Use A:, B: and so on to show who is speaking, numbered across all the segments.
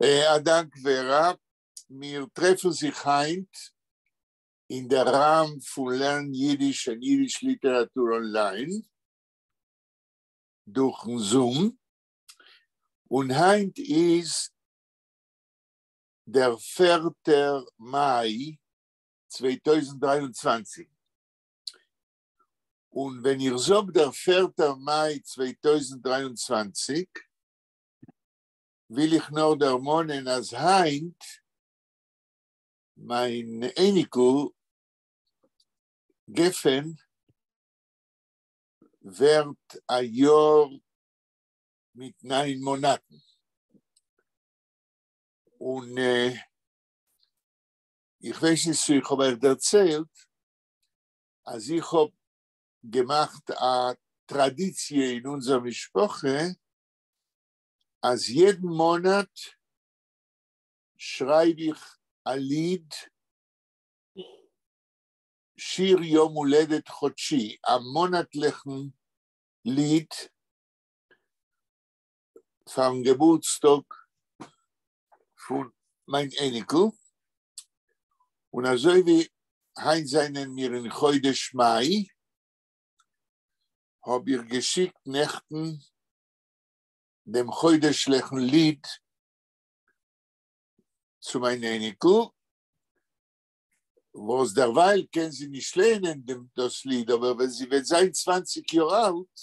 A: אַ דאַנק, וועראַ. מיר טרעפֿן זיך הײַנט אין דער ראַם פֿון Learn Yiddish and Yiddish Literature Online דורכן Zoom. און הײַנט איז דער פֿערטער מײַ 2023. און ווען איך זאָג דער פֿערטער מײַ 2023, וויל איך נאָר דערמאָנען, אַז הײַנט מײַן אייניקל גפֿן ווערט אַ יאָר מיט 9 מאָנאַטן. און איך ווייס נישט, צי איך האָב אײַך דערציילט, אַז איך האָב געמאַכט אַ טראַדיציע אין אונדזער משפּחה, אַז יעדן מאָנאַט שרײַב איך אַ ליד, שיר יום הולדת חודשי, אַ מאָנאַטלעכן ליד פֿאַרן געבורטסטאָג פֿון מײַן אייניקל. און אַזוי ווי הײַנט זײַנען מיר אין חודש מײַ, האָב איך געשיקט נעכטן דעם חודשלעכן ליד צו מײַן אייניקל, וואָס דערווײַל קען זי נישט לייענען דעם דאָס ליד, אָבער ווען זי וועט זײַן 20 יאָר אַלט,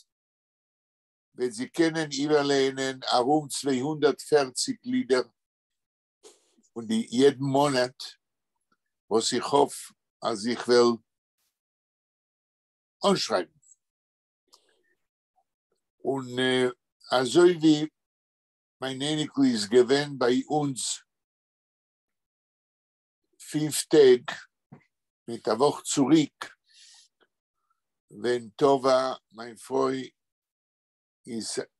A: וועט זי קענען איבערלייענען אַרום 240 לידער פֿון די יעדן מאָנאַט, וואָס איך האָף, אַז איך וועל אָנשרײַבן. און אַזוי ווי מײַן אייניקל איז געווען בײַ אונדז 5 טעג מיט אַ וואָך צוריק, ווען טבֿה, מײַן פֿרוי,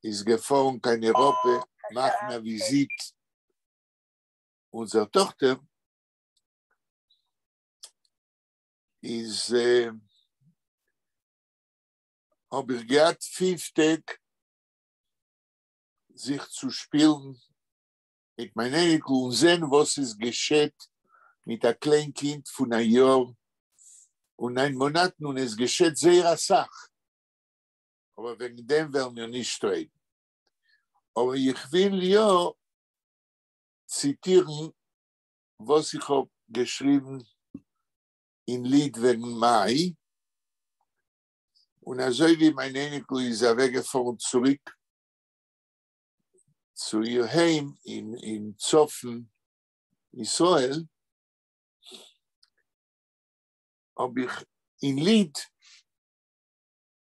A: איז געפֿאָרן קיין אייראָפּע מאַכן אַ וויזיט אונדזער טאָכטער, איז האָב איך געהאַט 5 טעג זיך צו שפּילן מיט מײַן אייניקל און זען, וואָס עס געשעט מיט אַ קליין קינד פֿון אַ יאָר און 9 מאָנאַטן, און עס געשעט זייער אַ סך. אָבער וועגן דעם וועלן מיר נישט רעדן. אָבער איך וויל יאָ ציטירן, וואָס איך האָב געשריבן אין ליד וועגן מײַ. און אַזוי ווי מײַן אייניקל איז אַוועקגעפֿאָרן צוריק צו איר היים אין צפֿון ישׂראל, האָב איך אין ליד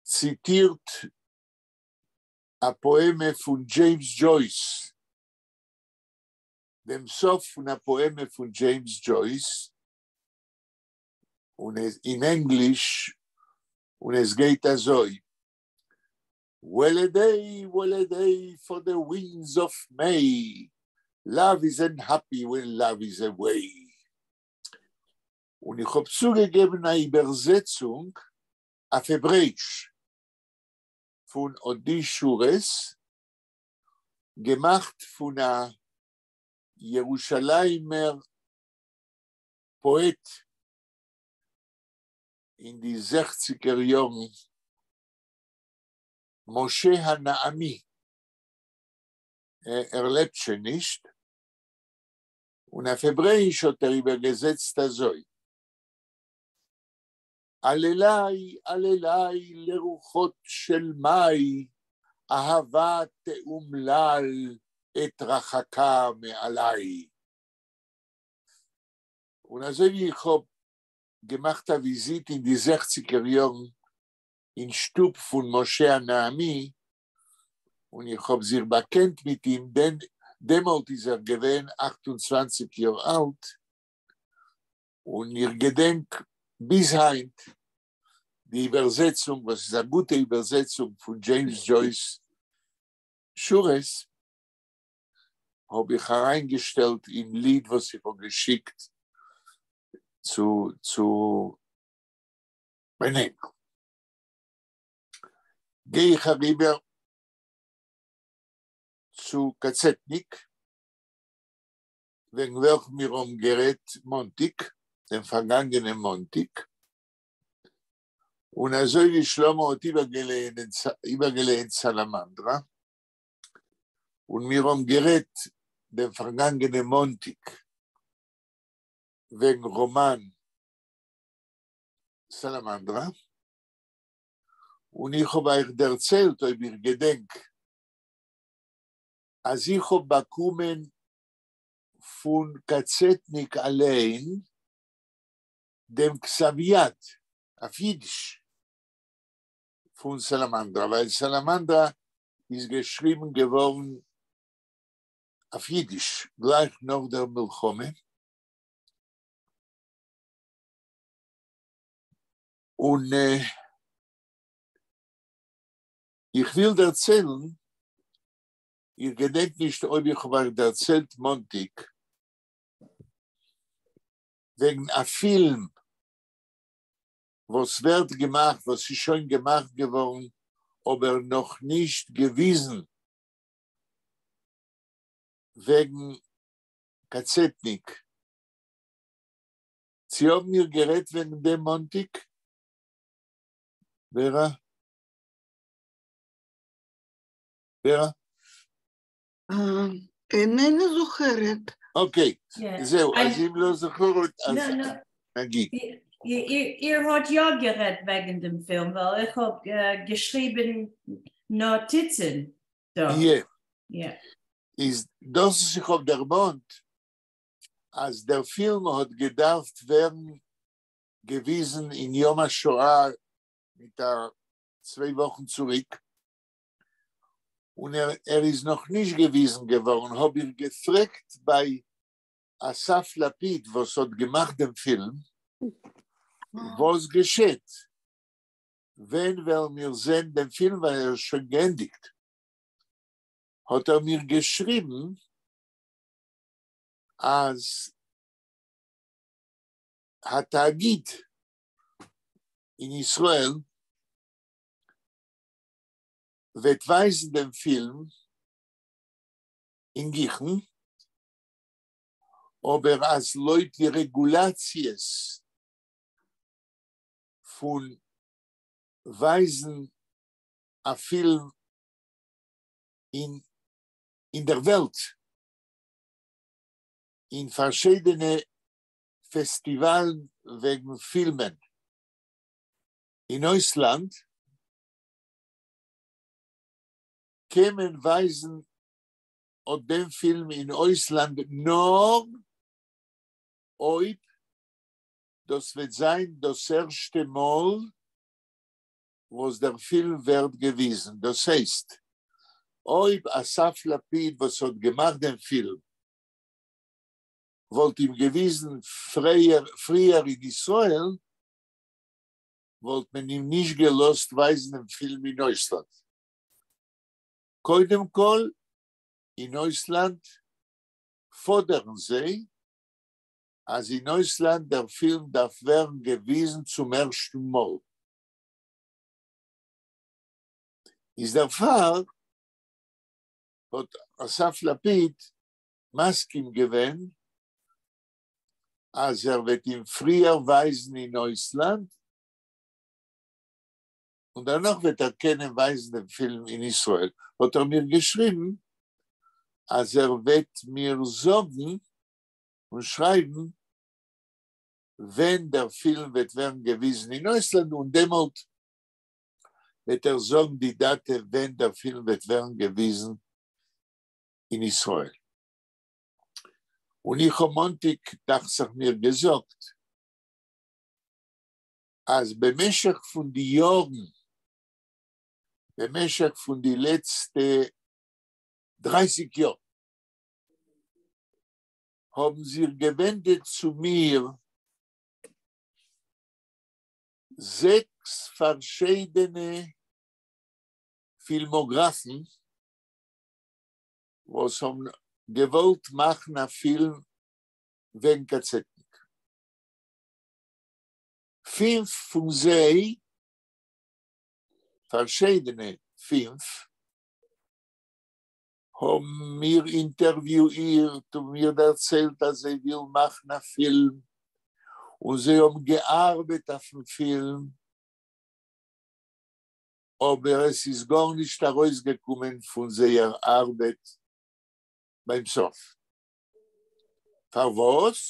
A: ציטירט אַ פּאָעמע פֿון דזשיימס דזשויס, דעם סוף פֿון אַ פּאָעמע פֿון דזשיימס דזשויס, און עס אין ענגליש, און עס גייט אַזוי: Well-a-day, well-a-day for the winds of May. Love isn't happy when love is away. און איך האָב צוגעגעבן אַ איבערזעצונג אויף העברעיִש פֿון אָט די שורות, געמאַכט פֿון אַ ירושלימער פּאָעט אין די 60ער יאָרן, משה הנעמי. ער לעבט שוין נישט. און אויף העברעיִש האָט ער איבערגעזעצט אַזוי: אללי, אללי, לרוחות של מאי, אהבה תאומלל עת רחקה מעלי. און אַזוי ווי איך האָב געמאַכט אַ וויזיט אין די 60ער יאָרן אין שטוב פֿון משה הנעמי, און איך האָב זיך באַקענט מיט אים, דען דעמאָלט איז ער געווען 28 יאָר אַלט, און איך געדענק ביז הײַנט די איבערזעצונג, וואָס איז אַ גוטע איבערזעצונג פֿון דזשיימס דזשויס שורות, האָב איך אַרײַנגעשטעלט אין ליד, וואָס איך האָב געשיקט צו מײַן אייניקל. גיי איך אַריבער צו קאַצעטניק. וועגן וועלכן מיר האבן גערעדט מאנטיק, דעם פארגאנגענעם מאנטיק, און אזוי ווי שלמה האט איבערגעלייענט סאלאמאנדרא, און מיר האבן גערעדט דעם פארגאנגענעם מאנטיק וועגן ראמאן סאלאמאנדרא, און איך האב אייך דערציילט, אויב איך געדענק, אז איך האב באקומען פון קאצעטניק אליין דעם כתב יד אויף אידיש פון סאלאמאנדרא, ווייל סאלאמאנדרא איז געשריבן געווארן אויף אידיש גלייך נאך דער מלחמה, און איך וויל דערציילן, איך געדענק נישט אויב איך האב אייך דערציילט מאנטיק, וועגן א פילם וואס ווערט געמאכט, וואס איז שוין געמאכט געווארן אבער נאך נישט געוויזן, וועגן קאצעטניק. צי האבן מיר גערעדט וועגן דעם מאנטיק? ווערא? ווערא?
B: אינני זוכרת.
A: אוקיי, זהו, אז אם לא זוכרת, אז נגיד.
C: איר האט יא גערעדט וועגן דעם פילם, ווייל איך האב געשריבן נאטיצן דא.
A: יא. איז דאס וואס איך האב דערמאנט, אז דער פילם האט געדארפט ווערן געוויזן אין יום השואה מיט א צוויי וואכן צוריק, און ער איז נאך נישט געוויזן געווארן, האב איך געפרעגט ביי אסף לפיד וואס האט געמאכט דעם פילם, וואס געשעט, ווען וועלן מיר זען דעם פילם ווייל ער איז שוין געענדיגט, האט ער מיר געשריבן אז התאגיד אין ישראל וועט ווייזן דעם פילם אין גיכן, אבער אז לויט די רעגולאציעס פון ווייזן א פילם אין דער וועלט אין פארשיידענע פעסטיוואלן וועגן פילמען אין אויסלאנד, קען מען ווייזן אט דעם פילם אין אויסלאנד נאר אויב דאס וועט זיין דאס ערשטע מאל וואס דער פילם ווערט געוויזן. דאס הייסט, אויב אסף לפיד וואס האט געמאכט דעם פילם וואלט אים געוויזן פריער אין ישראל, וואלט מען אים נישט געלאזט ווייזן דעם פילם אין אויסלאנד. קודם כל, אין אויסלאנד פאדערן זיי אז אין אויסלאנד דער פילם דארף ווערן געוויזן צום ערשטן מאל. איז דערפאר האט אסף לפיד מסכים געווען אז ער וועט אים פריער ווייזן אין אויסלאנד, און דערנאך וועט ער קענען ווייזן דעם פילם אין ישראל. האט ער מיר געשריבן אז ער וועט מיר זאגן און שרייבן ווען דער פילם וועט ווערן געוויזן אין אויסלאנד, און דעמאלט וועט ער זאגן די דאטע ווען דער פילם וועט ווערן געוויזן אין ישראל. און איך האב מאנטיק, דאכט זיך מיר, געזאגט אז במשך פון די יארן, במשך פון די לעצטע דרייסיג יאר, האבן זיך געווענדעט צו מיר זעקס פארשיידענע פילמאגראפן וואס האבן געוואלט מאכן א פילם וועגן קאצעטניק. פינף פון זיי, פארשיידענע פינף, האָבן מיר אינטערוויויִרט און מיר דערציילט, אַז זיי ווילן מאַכן אַ פֿילם, און זיי האָבן געאַרבעט אויפֿן פֿילם, אָבער עס איז גאָרנישט אַרויסגעקומען פֿון זייער אַרבעט בײַם סוף. פֿאַר וואָס?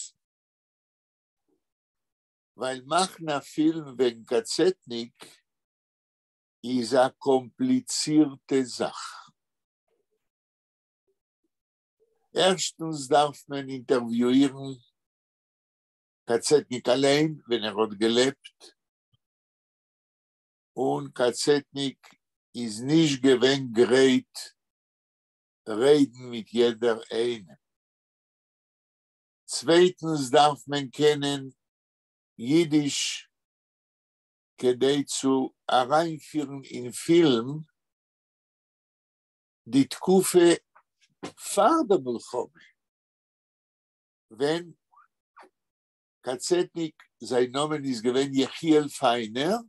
A: ווײַל מאַכן אַ פֿילם וועגן קאַצעטניק איז אַ קאָמפּליצירטע זאַך. ערשטנס דאַרף מען אינטערוויויִרן קאַצעטניק אַליין, ווען ער האָט געלעבט, און קאַצעטניק איז נישט געווען גרייט רעדן מיט יעדער איינעם. צווייטנס דאַרף מען קענען ייִדיש כּדי צו אַרײַנפֿירן אין פֿילם די תּקופֿה פֿאַר דער מלחמה, ווען קאַצעטניק, זײַן נאָמען איז געווען יחיאל פֿײַנער,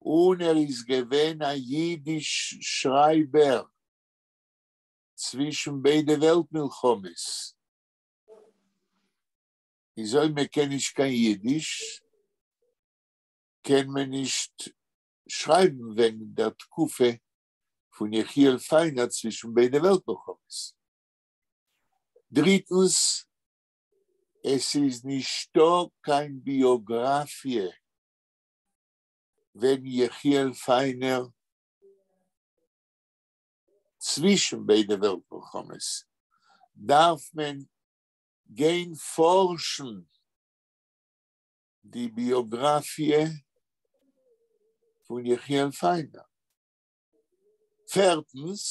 A: און ער איז געווען אַ ייִדיש-שרײַבער צווישן ביידע וועלט-מלחמות. איז אויב מע קען נישט קיין ייִדיש, קען מען נישט שרײַבן וועגן דער תּקופֿה פֿון יחיאל פֿײַנער צווישן ביידע וועלט-מלחמות. דריטנס, עס איז נישטאָ קיין ביאָגראַפֿיע וועגן יחיאל פֿײַנער צווישן ביידע וועלט-מלחמות. דאַרף מען גיין פֿאָרשן די ביאָגראַפֿיע פֿון יחיאל פֿײַנער. פֿערטנס,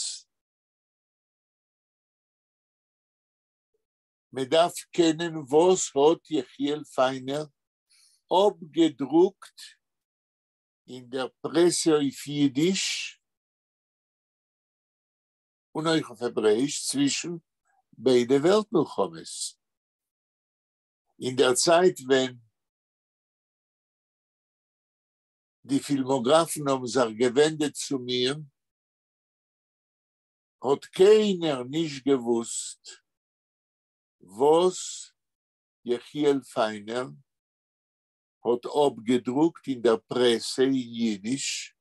A: מע דאַרף קענען, וואָס האָט יחיאל פֿײַנער אָפּגעדרוקט אין דער פּרעסע אויף ייִדיש און אויך אויף העברעיִש צווישן ביידע וועלט-מלחמות. אין דער צײַט, ווען די פֿילמאָגראַפֿן האָבן זיך געווענדעט צו מיר, האָט קיינער נישט געוווּסט, וואָס יחיאל פֿײַנער האָט אָפּגעדרוקט אין דער פּרעסע אין ייִדיש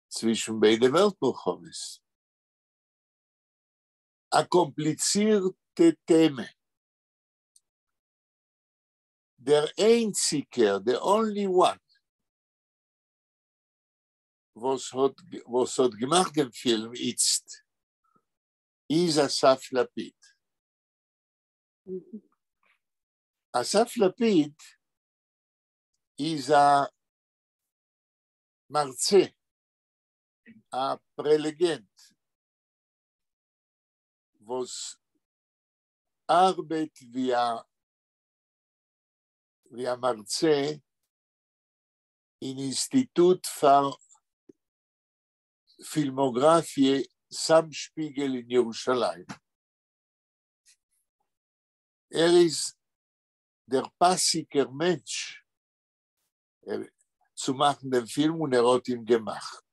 A: צווישן ביידע וועלט-מלחמות. אַ קאָמפּליצירטע טעמע. דער איינציקער, the only one, וואָס האָט, וואָס האָט געמאַכט דעם פֿילם איצט, איז אסף לפיד. אסף לפיד איז אַ מרצה, אַ פּרעלעגענט, וואָס אַרבעט ווי אַ מרצה אין אינסטיטוט פֿאַר פֿילמאָגראַפֿיע סם שפּיגל אין ירושלים. ער איז דער פּאַסיקער מענטש צו מאַכן דעם פֿילם און ער האָט אים געמאַכט.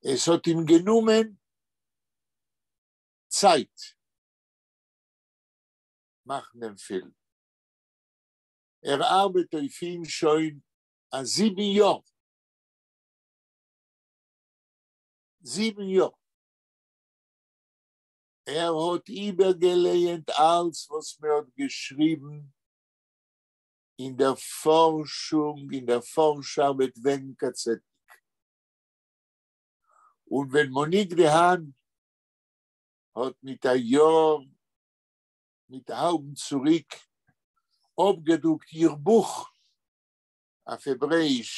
A: עס האָט אים גענומען צײַט מאַכן דעם פֿילם. ער אַרבעט אויף אים שוין אַ 7 יאָר. 7 יאָר. ער האָט איבערגעלייענט אַלץ, וואָס מע האָט געשריבן אין דער פֿאָרשונג, אין דער פֿאָרש-אַרבעט וועגן קאַצעטניק. און ווען מאָניק דעהאַן האָט מיט אַ יאָר, מיט אַ האַלבן צוריק אָפּגעדרוקט איר בוך אויף העברעיִש,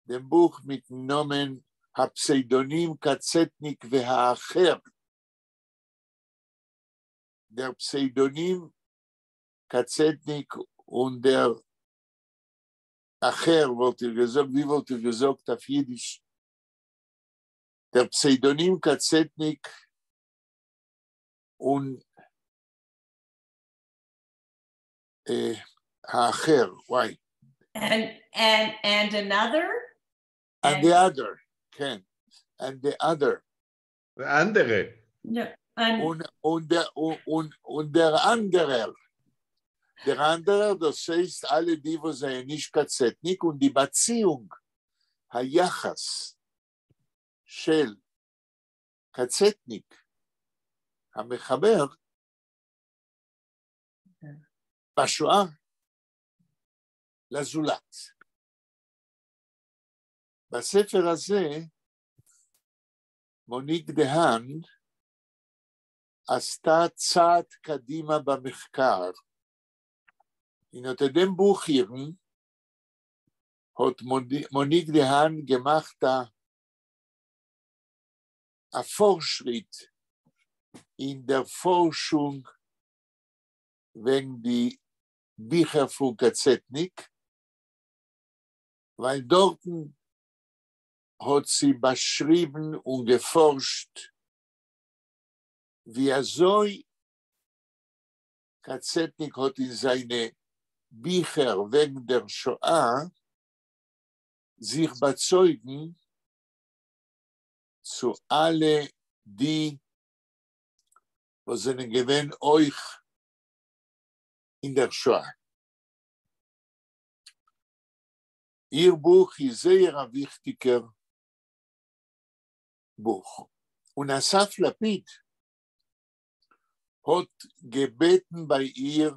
A: דעם בוך מיטן נאָמען הפּסיידאָנים קצטניק והאחר. דער פּסיידאָנים קצטניק און דער אחר, וואָלט איר געזאָגט, ווי וואָלט איר געזאָגט אויף ייִדיש? דער פּסיידאָנים קצטניק און האחר, וואי.
C: And, and, and another?
A: And the other, כן. And the other.
D: אַנדערע.
C: No, and,
A: און, און, דער, און, און, און דער אַנדערער. דער אַנדערער, דאָס הייסט, אַלע די, וואָס זענען נישט קצתניק און די באַציִונג, היחס של קצטניק, המחבר, בשואה לזולת. בספר הזה, מוניק דהן עשתה צעד קדימה במחקר. אין אָט דעם בוך אירן האָט מוניק דהן געמאַכט אַ פֿאָרשריט אין דער פֿאָרשונג וועגן די ביכער פֿון קצתניק, ווײַל דאָרטן האָט זי באַשריבן און געפֿאָרשט, ווי אַזוי קצתניק האָט אין זײַנע ביכער וועגן דער שואה זיך באַצויגן צו אַלע די, וואָס זענען געווען אויך אין דער שואה. איר בוך איז זייער אַ וויכטיקער בוך. און אסף לפיד האָט געבעטן בײַ איר,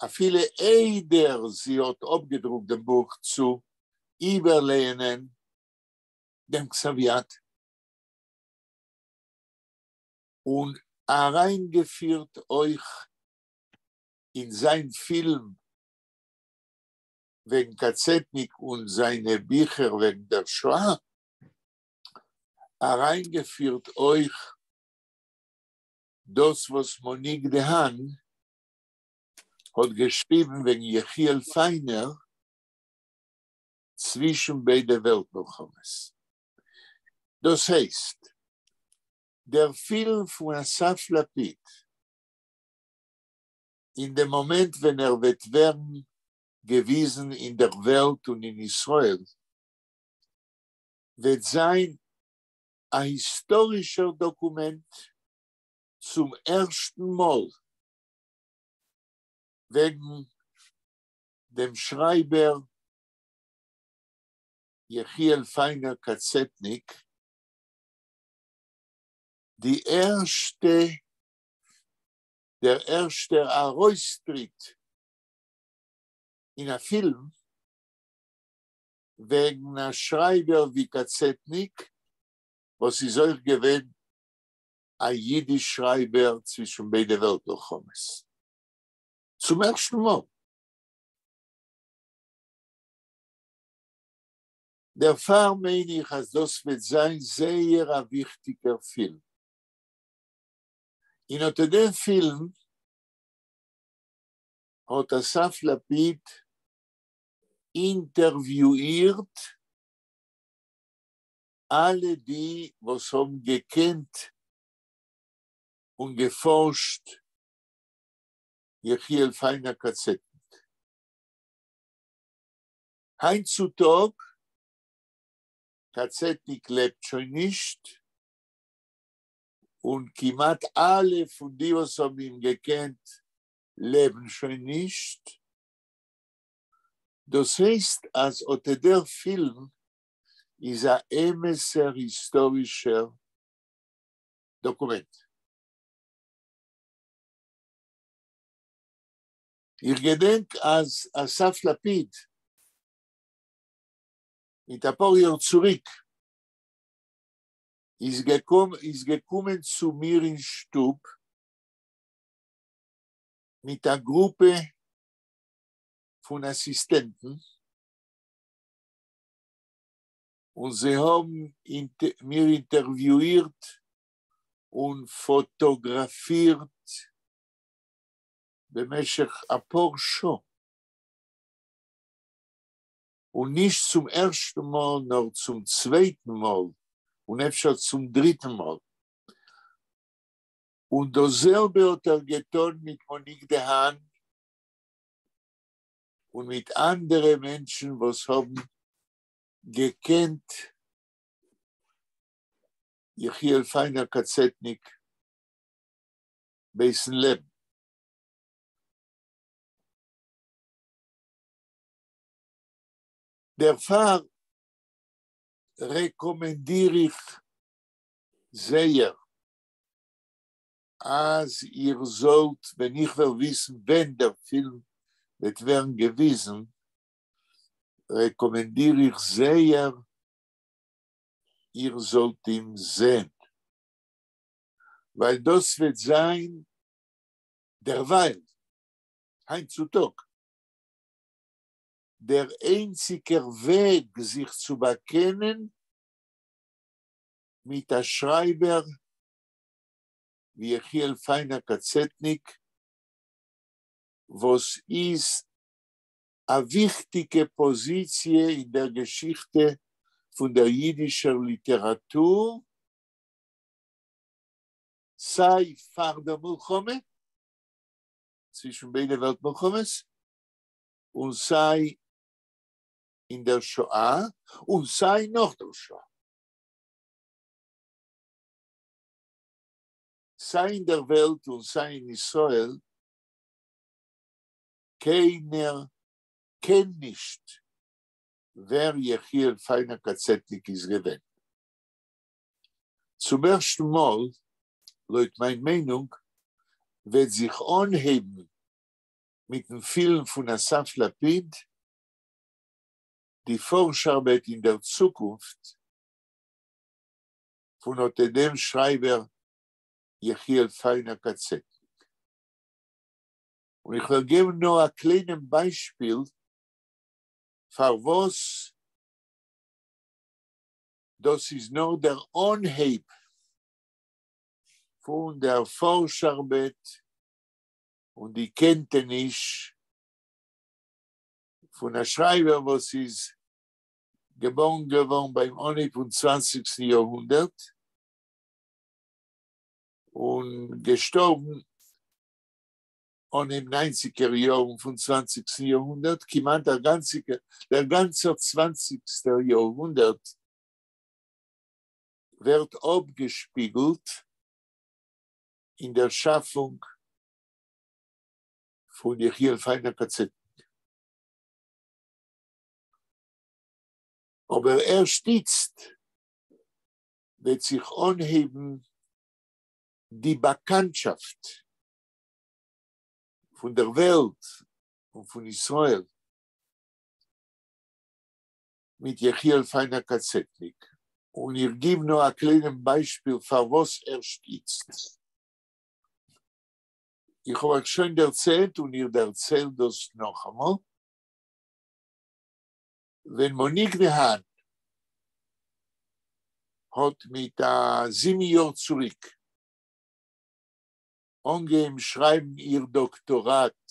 A: אַפֿילו איידער זי האָט אָפּגעדרוקט דעם בוך, צו איבערלייענען דעם כּתבֿ־יד און אַרײַנגעפֿירט אויך אין זײַן פֿילם וועגן קצתניק און זײַנע ביכער וועגן דער שואה, אַרײַנגעפֿירט אויך דאָס, וואָס מוניק דהאַן האָט געשריבן וועגן יחיאל פֿיינער צווישן ביידע וועלט־מלחמות. דאָס הייסט, דער פֿילם פֿון אסף לפיד אין דעם מאָמענט, ווען ער וועט ווערן געוויזן אין דער וועלט און אין ישׂראל, וועט זײַן אַ היסטאָרישער דאָקומענט צום ערשטן מאָל וועגן דעם שרײַבער יחיאל פֿיינער קצתניק, די ערשטע, דער ערשטער אַרויסטריט אין אַ פֿילם וועגן אַ שרײַבער ווי קצתניק, וואָס איז אויך געווען אַ ייִדיש־שרײַבער צווישן ביידע וועלט־מלחמות. צום ערשטן מאָל. דערפֿאַר מיין איך, אַז דאָס וועט זײַן זייער אַ וויכטיקער פֿילם. אין אָט דעם פֿילם האָט אסף לפיד אינטערוויויִרט אַלע די, וואָס האָבן געקענט און געפֿאָרשט יחיאל פֿיינער קצתניק. הײַנט צו טאָג, קצתניק לעבט שוין נישט, און כּמעט אַלע פֿון די, וואָס האָבן אים געקענט, לעבן שוין נישט. דאָס הייסט, אַז אָט דער פֿילם איז אַן אמתער היסטאָרישער דאָקומענט. איך געדענק, אַז אסף לפיד מיט אַ פּאָר יאָר צוריק איז געקומען, איז געקומען צו מיר אין שטוב מיט אַ גרופּע פֿון אַסיסטענטן און זיי האָבן מיר אינטערוויויִרט און פֿאָטאָגראַפֿירט במשך אַ פּאָר שעה. און נישט צום ערשטן מאָל, נאָר צום צווייטן מאָל און אפֿשר צום דריטן מאָל. און דאָס זעלבע האָט ער געטאָן מיט מוניק דהאַן. און מיט אַנדערע מענטשן, וואָס האָבן געקענט יחיאל פֿײַנער קאַצעטניק בעתן לעבן. דערפֿאַר רעקאָמענדיר איך זייער, אַז איר זאָלט, ווען איך וועל וויסן, ווען דער פֿילם וועט ווערן געוויזן, רעקאָמענדיר איך זייער, איר זאָלט אים זען. ווײַל דאָס וועט זײַן דערווײַל, הײַנט צו טאָג, דער איינציקער וועג זיך צו באַקענען מיט אַ שרײַבער ווי יחיאל פֿײַנער קאַצעטניק, וואָס איז אַ וויכטיקע פּאָזיציע אין דער געשיכטע פֿון דער ייִדישער ליטעראַטור, סײַ פֿאַר דער מלחמה, צווישן ביידע וועלט-מלחמות, און סײַ אין דער שואה, און סײַ נאָך דער שואה. סײַ אין דער וועלט און סײַ אין ישׂראל, קיינער קען נישט ווער יחיאל פֿײַנער קאַצעטניק איז געווען. צום ערשטן מאָל, לויט מײַן מיינונג, וועט זיך אָנהייבן מיטן פֿילם פֿון אסף לפיד די פֿאָרש-אַרבעט אין דער צוקונפֿט פֿון אָט דעם שרײַבער יחיאל פֿײַנער קאַצעטניק. און איך וועל געבן נאָר אַ קליינעם בײַשפּיל, פֿאַר וואָס דאָס איז נאָר דער אָנהייב פֿון דער פֿאָרש-אַרבעט און די קענטעניש פֿון אַ שרײַבער, וואָס איז געבאָרן געוואָרן בײַם אָנהייב פֿון 20סטן יאָרהונדערט און געשטאָרבן אָנהייב 90ער יאָרן פֿון 20סטן יאָרהונדערט, כּמעט דער גאַנציקער, דער גאַנצער 20סטער יאָרהונדערט ווערט אָפּגעשפּיגלט אין דער שאַפֿונג פֿון יחיאל פֿײַנער קאַצעטניק. אָבער ערשט איצט וועט זיך אָנהייבן די באַקאַנטשאַפֿט פֿון דער וועלט און פֿון ישׂראל מיט יחיאל פֿײַנער קאַצעטניק. און איך גיב נאָר אַ קליינעם בײַשפּיל, פֿאַר וואָס ערשט איצט. איך האָב אײַך שוין דערציילט און איך דערצייל דאָס נאָך אַמאָל. ווען מאָניק דעהאַן האָט מיט אַ 7 יאָר צוריק אָנגעהויבן שרײַבן איר דאָקטאָראַט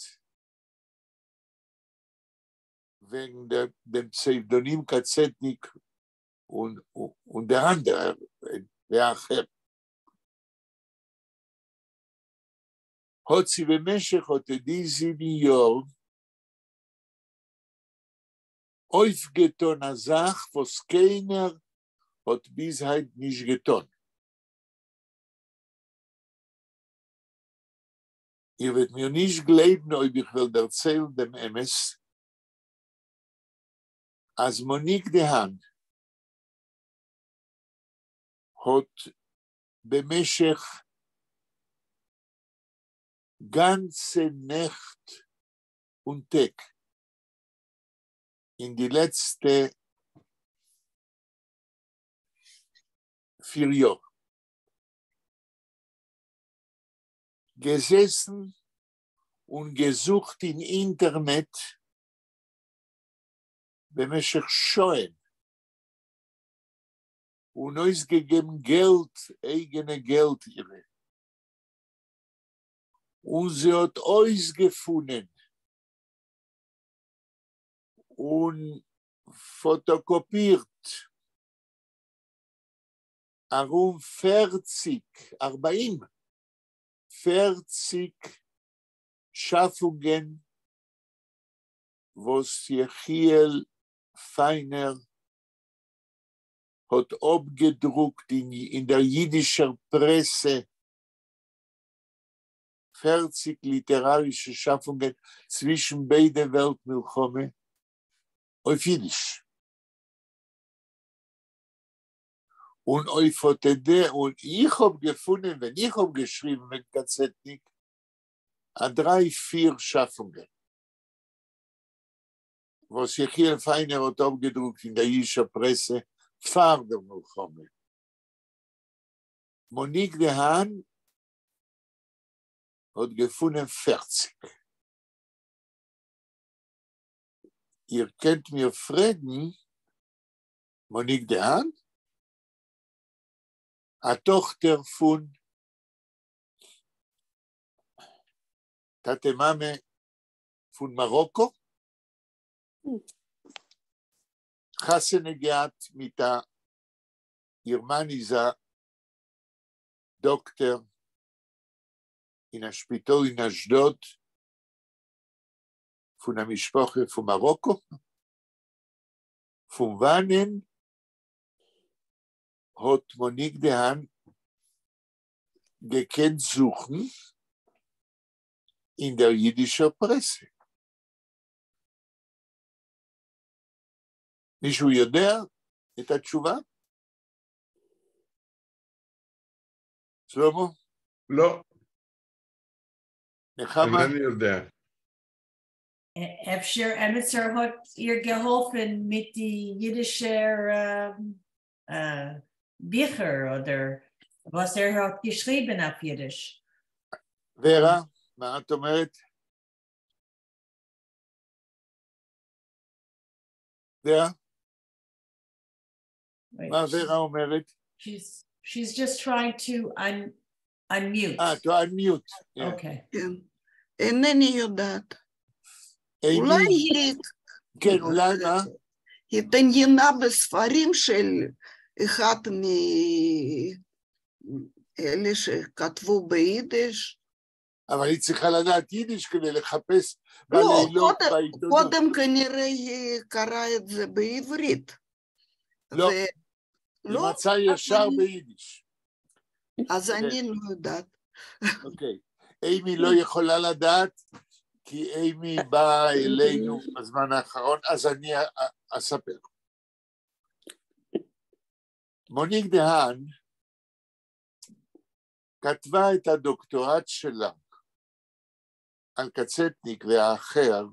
A: וועגן דער, דעם פּסעוודאָנים קאַצעטניק און דער אַנדערער, והאחר, האָט זי במשך אָט די 7 יאָר אויפֿגעטאָן אַ זאַך, וואָס קיינער האָט ביז הײַנט נישט געטאָן. איר וועט מיר נישט גלייבן, אויב איך וועל דערציילן דעם אמת, אַז מאָניק דעהאַן האָט במשך גאַנצע נעכט און טעג אין די לעצטע 4 יאָר געזעסן און געזוכט אין אינטערנעט במשך שעהן און אויסגעגעבן געלט, אייגענע געלט אירע. און זי האָט אויסגעפֿונען און פֿאָטאָקאָפּירט אַרום 40, אַרבעים, 40 שאַפֿונגען. וואס יחיאל פיינער האט אפגעדרוקט אין דער יידישער פרעסע 40 ליטערארישע שאפונגען צווישן ביידע וועלט מלחמה אויף יידיש. און אויף אט די, און איך האב געפונען ווען איך האב געשריבן וועגן קאצעטניק א דריי פיר שאפונגען וואס יחיאל פיינער האט אפגעדרוקט אין דער יידישער פרעסע פאר דער מלחמה. מאניק דעהאן האט געפונען 40. איר קענט מיר פרעגן, מאניק דעהאן? א טאכטער פון טאטע מאמע פון מאראקא, חתונה געהאט מיט א, איר מאן איז א דאקטער אין א שפיטאל אין אשדוד, פון א משפחה פון מאראקא, פון וואנען האט מאניק דעהאן געקענט זוכן אין דער יידישער פרעסע? מישהו יודע את התשובה? שלמה?
D: לא.
A: נחמה?
D: אינני יודע.
C: אפשר עמיצער האט איר געהאלפן מיט די יידישער ביכער אדער וואס ער האט געשריבן אויף יידיש.
A: ורה, מה את אומרת? ורה? מה ורה אומרת?
C: She's just trying to unmute.
A: To unmute. Yeah.
C: Okay.
B: כן. אינני יודעת. אולי היא...
A: כן, אולי מה?
B: התעניינה בספרים של אחד מאלה שכתבו ביידיש.
A: אבל היא צריכה לדעת יידיש כדי לחפש
B: לא,
A: בלילות בעיתונות.
B: קודם כנראה היא קראה את זה בעברית.
A: לא, היא מצאה ישר ביידיש.
B: אז אני לא יודעת.
A: אוקיי, אימי לא יכולה לדעת, כי אימי באה אלינו בזמן האחרון, אז אני אספר. מוניק דהן כתבה את הדוקטורט שלה על קצטניק והאחר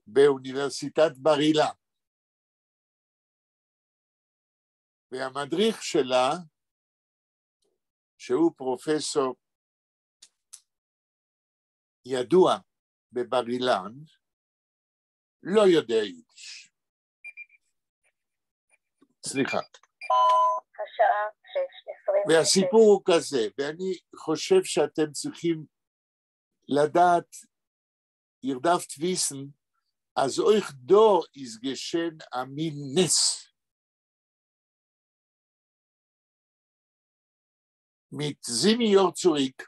A: באוניברסיטת בר אילן. והמדריך שלה, שהוא פרופסור ידוע בבר אילן, לא יודע יידיש. סליחה.
E: השעה 6:26.
A: והסיפור הוא כזה, ואני חושב שאתם צריכים לדעת, איר דאַרפֿט וויסן, אַז אויך דאָ איז געשען אַ מין נס. מיט 7 יאָר צוריק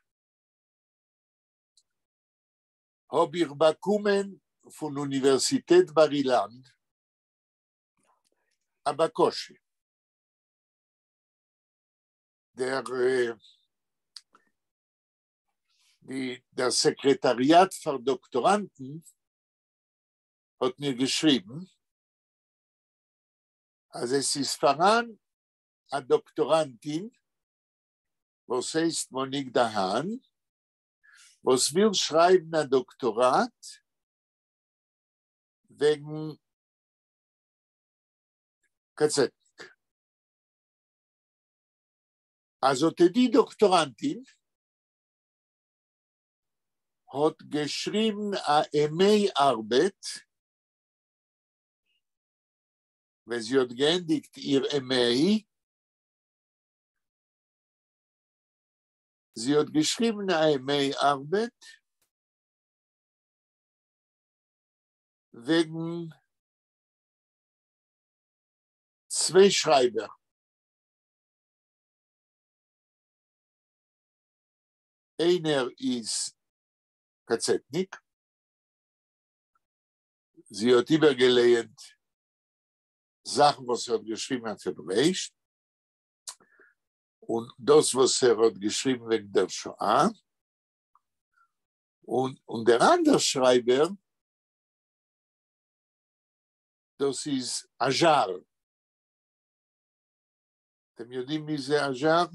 A: האָב איך באַקומען פֿון אוניווערסיטעט בר-אילן אַ בקשה. דער, די, דער סעקרעטאַריאַט פֿאַר דאָקטאָראַנטן האָט מיר געשריבן, אַז עס איז פֿאַראַן אַ דאָקטאָראַנטין, וואָס הייסט מאָניק דהאַן, וואָס וויל שרײַבן אַ דאָקטאָראַט וועגן קצטניק. אַז אָט די דאָקטאָראַנטין האָט געשריבן אַ MA אַרבעט, ווען זי האָט געענדיקט איר MA, זי האָט געשריבן אַ MA אַרבעט וועגן צוויי שרײַבער. איינער איז קצטניק, זי האָט איבערגעלייענט זאַכן, וואָס ער האָט געשריבן אויף העברעיִש, און דאָס, וואָס ער האָט געשריבן וועגן דער שואה. און דער אַנדער שרײַבער, דאָס איז אַזשאַר. אתם יודעים מי זה אַזשאַר?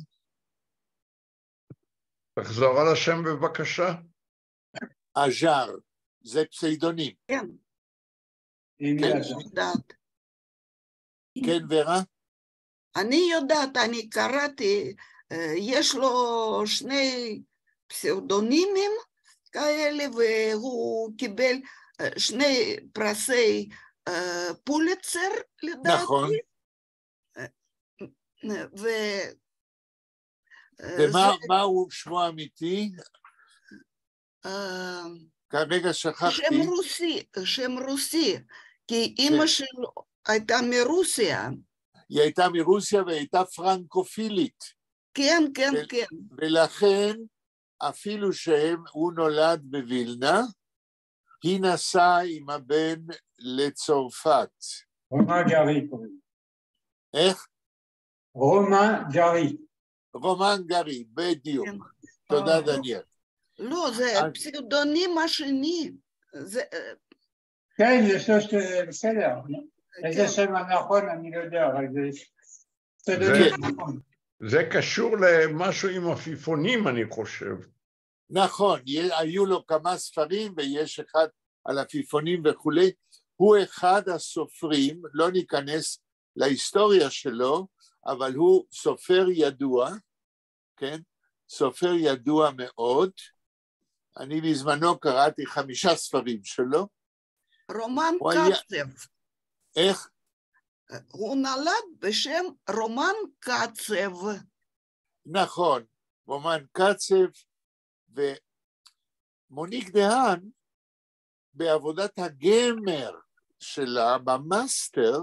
D: תחזור על השם בבקשה.
A: אַזשאַר, זה פסיידונים.
B: כן.
A: כן.
B: אני יודעת.
A: כן, ורה?
B: אני יודעת, אני קראתי, יש לו שני פסאודונימים כאלה, והוא קיבל שני פרסי פוליצר, לדעתי.
A: נכון.
B: ו...
A: ומה הוא שמו האמיתי? כרגע שכחתי.
B: שם רוסי, שם רוסי, כי אימא שלו הייתה מרוסיה.
A: היא הייתה מרוסיה והייתה פרנקופילית.
B: כן, כן, כן.
A: ולכן, אפילו שהוא נולד בווילנה, היא נסעה עם הבן לצרפת.
F: רומן גארי קוראים.
A: איך?
F: רומן גארי.
A: רומן גארי, בדיוק. תודה, דניאל.
B: לא, זה פסאודונים השני.
F: כן, יש לו בסדר. איזה שם הנכון, אני לא יודע, אבל זה פסאודונים נכון.
D: זה קשור למשהו עם עפיפונים, אני חושב.
A: נכון, היו לו כמה ספרים ויש אחד על עפיפונים וכולי. הוא אחד הסופרים, לא ניכנס להיסטוריה שלו, אבל הוא סופר ידוע, כן? סופר ידוע מאוד. אני בזמנו קראתי 5 ספרים שלו.
B: רומן קצב.
A: איך?
B: הוא נולד בשם רומן קצב.
A: נכון, רומן קצב, ומוניק דהן, בעבודת הגמר שלה, במאסטר,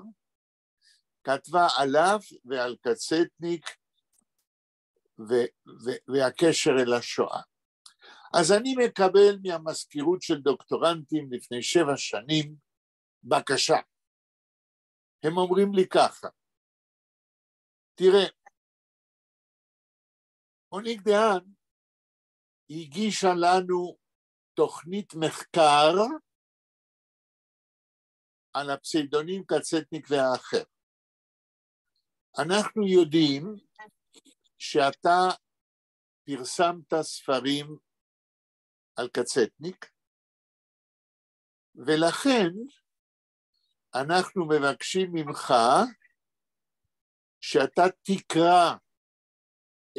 A: כתבה עליו ועל קצטניק והקשר אל השואה. אז אני מקבל מהמזכירות של דוקטורנטים לפני 7 שנים בקשה. הם אומרים לי ככה, תראה, מוניק דהן הגישה לנו תוכנית מחקר על הפסיידונים קצטניק והאחר. אנחנו יודעים שאתה פרסמת ספרים על קצטניק, ולכן אנחנו מבקשים ממך שאתה תקרא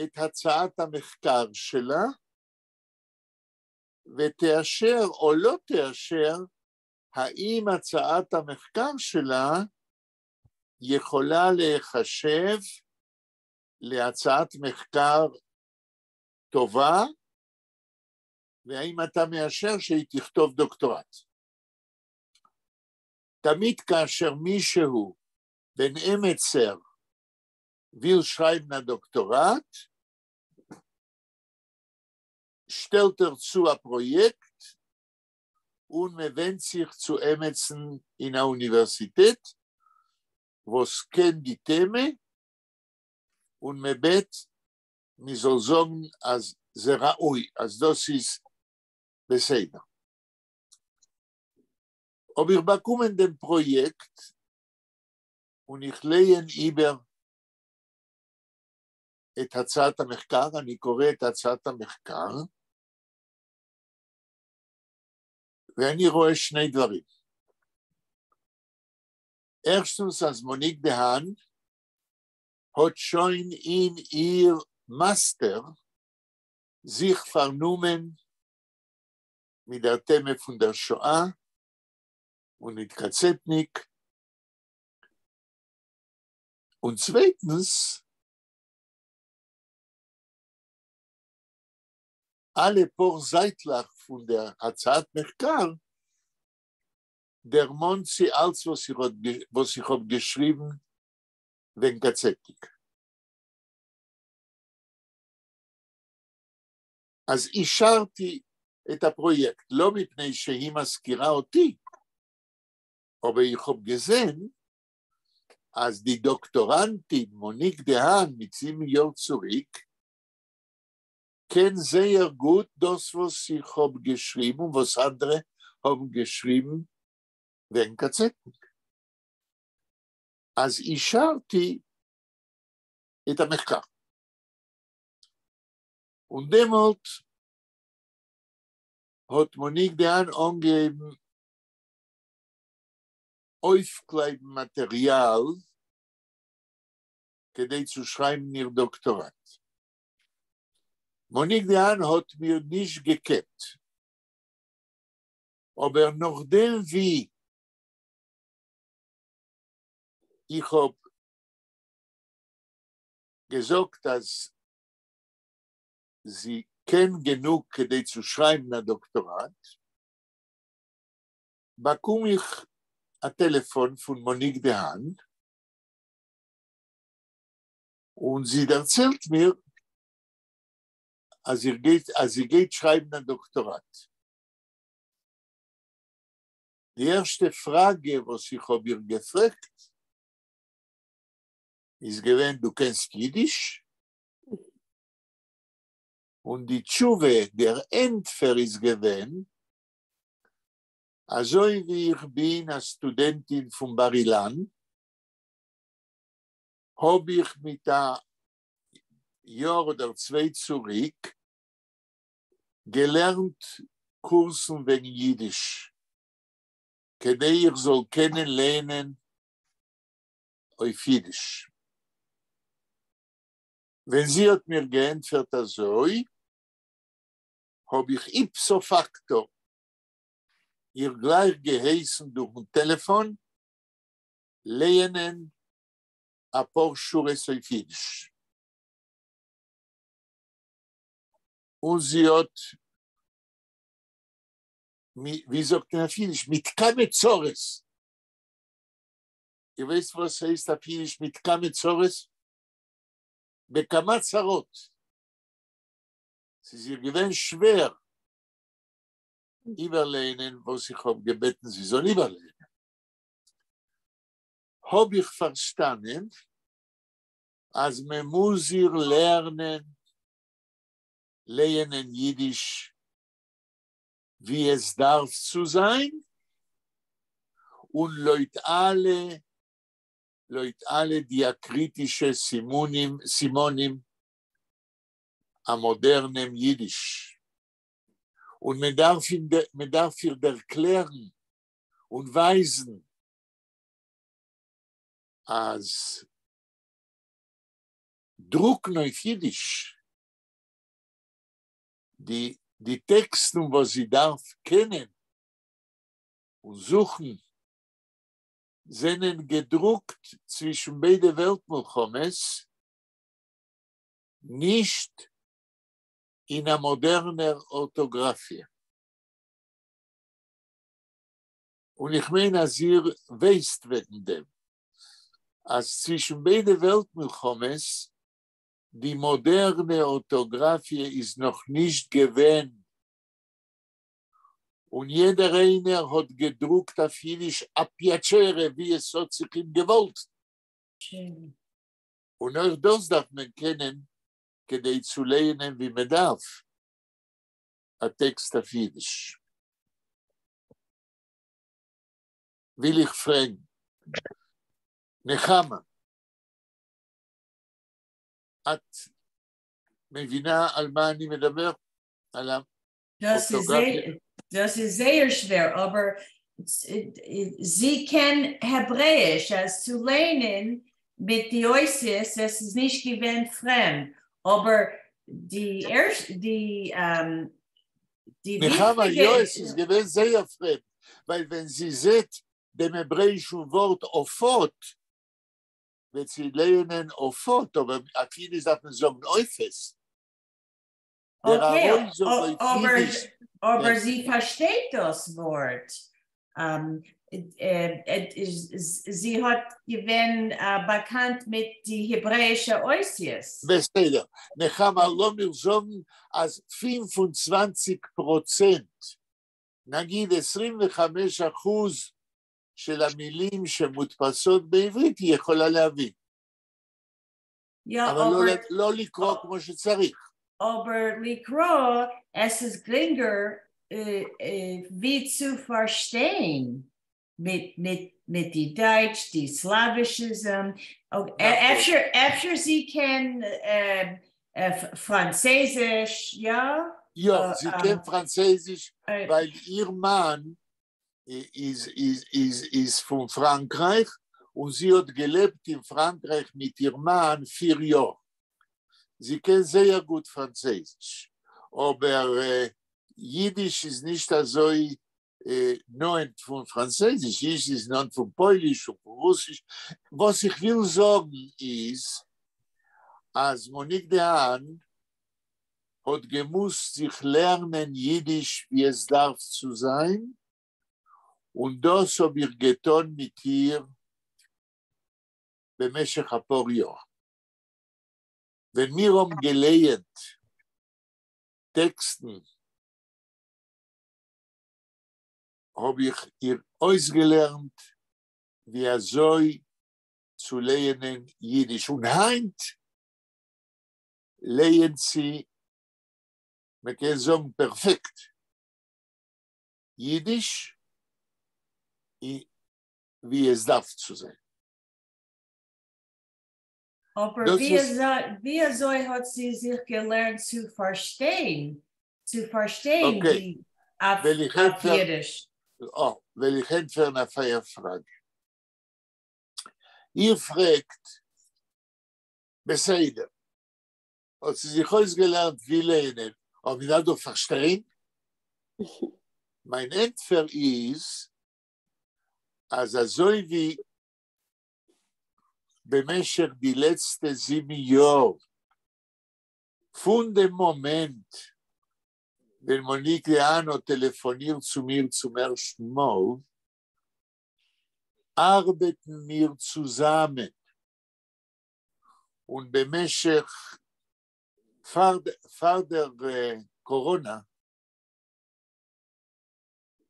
A: את הצעת המחקר שלה, ותאשר או לא תאשר, האם הצעת המחקר שלה יכולה להיחשב להצעת מחקר טובה, והאם אתה מאשר שהיא תכתוב דוקטורט. תמיד כאשר מישהו בן עמצר וויל שרייבן הדוקטורט, שטעלט ער צו אַ פּראָיעקט און מע ווענדט זיך צו עמעצן אין אַ אוניווערסיטעט, וואָס קען די טעמע, און מע בעט, מע זאָל זאָגן, אַז זה ראוי, אַז דאָס איז בסדר. האָב איך באַקומען דעם פּראָיעקט און איך לייען איבער את הצעת המחקר, אני קורא את הצעת המחקר, ואני רואה שני דברים. ערשטנס, אַז מוניק דהאן האָט שוין אין איר מאַסטער זיך פֿאַרנומען מיט דער טעמע פֿון דער שואה און מיט קצטניק. און צווייטנס, אַלע פּאָר זײַטלעך פֿון דער הצעת מחקר דערמאָנט זי אַלץ, וואָס איך האָב געשריבן וועגן קצטניק. אז אישרתי את הפרויקט, לא מפני שהיא מזכירה אותי, אבער איך האב געזען אז די דאקטאראנטין מאניק דעהאן מיט זיבן יאר צוריק קען זייער גוט דאס וואס איך האב געשריבן און וואס אנדערע האבן געשריבן וועגן קאצעטניק. אז אישרתי את המחקר. און דעמאלט האט מאניק דעהאן אנגעהויבן אויפקלייבן מאטעריאל כדי צו שרייבן איר דאקטאראט. מאניק דעהאן האט מיר נישט געקענט, אבער נאכדעם ווי איך האב געזאגט אז זי קען גענוג כדי צו שרייבן א דאקטאראט, באקום איך א טעלעפאן פון מאניק דעהאן, און זי דערציילט מיר אז איר גייט אז זי גייט שרייבן א דאקטאראט. די ערשטע פראגע וואס איך האב איר געפרעגט איז געווען, דו קענסט אידיש? און די תשובה, דער ענטפער איז געווען, אזוי ווי איך בין א סטודענטין פון בר אילן, האב איך מיט א יאר אדער צוויי צוריק געלערנט קורסן וועגן אידיש, כדי איך זאל קענען לייענען אויף אידיש. ווען זי האט מיר געענטפערט אזוי, האב איך איפסא פאקטא איר גלייך געהייסן דורכן טעלעפאן לייענען אפאר שורות אויף אידיש. און זי האט, ווי זאגט מען אויף אידיש, מיט כמה צרות. איר ווייסט וואס הייסט אויף אידיש מיט כמה צרות? בכמה צרות. ס'איז איר געווען שווער איבערלייענען וואס איך האב געבעטן זי זאל איבערלייענען. האב איך פארשטאנען אז מען מוז איר לערנען לייענען אידיש ווי עס דארף צו זיין, און לויט אלע לויט אלע דיאקריטישע סימונים סימנים א מאדערנעם אידיש, און מען דארף אים מען דארף איר דערקלערן און ווייזן אז דרוקן אויף אידיש די די טעקסטן וואס זי דארף קענען און זוכן זענען געדרוקט צווישן ביידע וועלט מלחמות, נישט אין א מאדערנער ארטאגראפיע. און איך מיין אז איר ווייסט וועגן דעם, אז צווישן ביידע וועלט מלחמות די מאדערנע ארטאגראפיע איז נאך נישט געווען, און יעדער איינער האט געדרוקט אויף אידיש א פיאטשערע ווי עס האט זיך אים געוואלט. און אויך דאס דארף מען קענען כדי צו לייענען ווי מען דארף א טעקסט אויף אידיש. וויל איך פרעגן, נחמה, את מבינה על מה אני מדבר? על
C: דאס איז דאס איז זייער שווער, אבער זי קען העברעיש, אז צו לייענען מיט די אותיות, עס איז נישט געווען פרעמד, אבער די ערשטע, די
A: די נחמה, יא, עס איז געווען זייער פרעמד, ווייל ווען זי זעט דעם העברעישן ווארט עופות, וועט זי לייענען עופות, אבער אויף אידיש דארף מען זאגן עופות. דער ארויסזאג אויף אידיש.
C: אבער זי פארשטייט דאס ווארט. זי האט געווען באקאנט מיט די העברעאישע אותיות.
A: בסדר. נחמה, לאמיר זאגן אז 25 פראצענט, נגיד 25 אחוז, של המילים שמודפסות בעברית היא יכולה להבין.
C: יא,
A: אבל לא,
C: אבער,
A: לא לקרוא כמו שצריך.
C: אבער לקרוא, עס איז גרינגער ווי צו פארשטיין מיט, מיט, מיט די דייטש, די סלאווישיזם. אפשר, אפשר זי קען פראנצויזיש, יא?
A: יא, זי קען פראנצויזיש, ווייל איר מאן איז, איז, איז, איז פון פראנקרייך, און זי האט געלעבט אין פראנקרייך מיט איר מאן 4 יאר. זי קען זייער גוט פראנצויזיש, אבער יידיש איז נישט אזוי נאענט פון פראנצויזיש, יידיש איז נאענט פון פויליש און פון רוסיש. וואס איך וויל זאגן איז, אז מוניק דהאן האט געמוזט זיך לערנען יידיש ווי עס דארף צו זיין, און דאס האב איך געטאן מיט איר במשך א פאר יאר. ווען מיר האבן געלייענט טעקסטן, האב איך איר אויסגעלערנט ווי אזוי צו לייענען יידיש. און היינט לייענט זי, מען קען זאגן פערפעקט, יידיש ווי עס דארף צו זיין.
C: אבער ווי אזוי האט זי זיך געלערנט צו פארשטיין, צו פארשטיין די אויף יידיש?
A: וועל איך ענטפערן אויף אייער פראגע. איר פרעגט, בסדר, האט זי זיך אויסגעלערנט ווי לייענען, אבער מען דארף דאך פארשטיין. מיין ענטפער איז, אז אזוי ווי במשך די לעצטע 7 יאר, פון דעם מאמענט, ווען מוניק דהאן האט טעלעפאנירט צו מיר צום ערשטן מאל, ארבעטן מיר צוזאמען. און במשך פאר דער קאראנא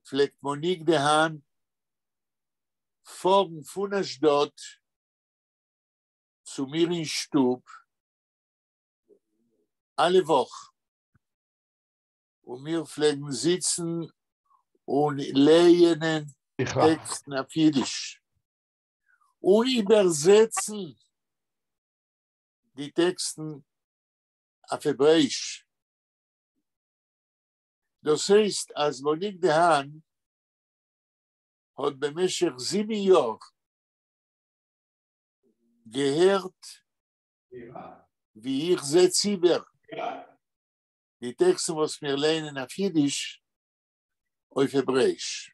A: פלעגט מוניק דהאן פארן פון אשדוד צו מיר אין שטוב אלע וואך, און מיר פלעגן זיצן און לייענען טעקסטן אויף יידיש און איבערזעצן די טעקסטן אויף העברעאיש. דאס הייסט אז מוניק דהאן האט במשך 7 יאר געהערט ווי איך זעץ איבער די טעקסטן וואס מיר לייענען אויף יידיש אויף העברעאיש.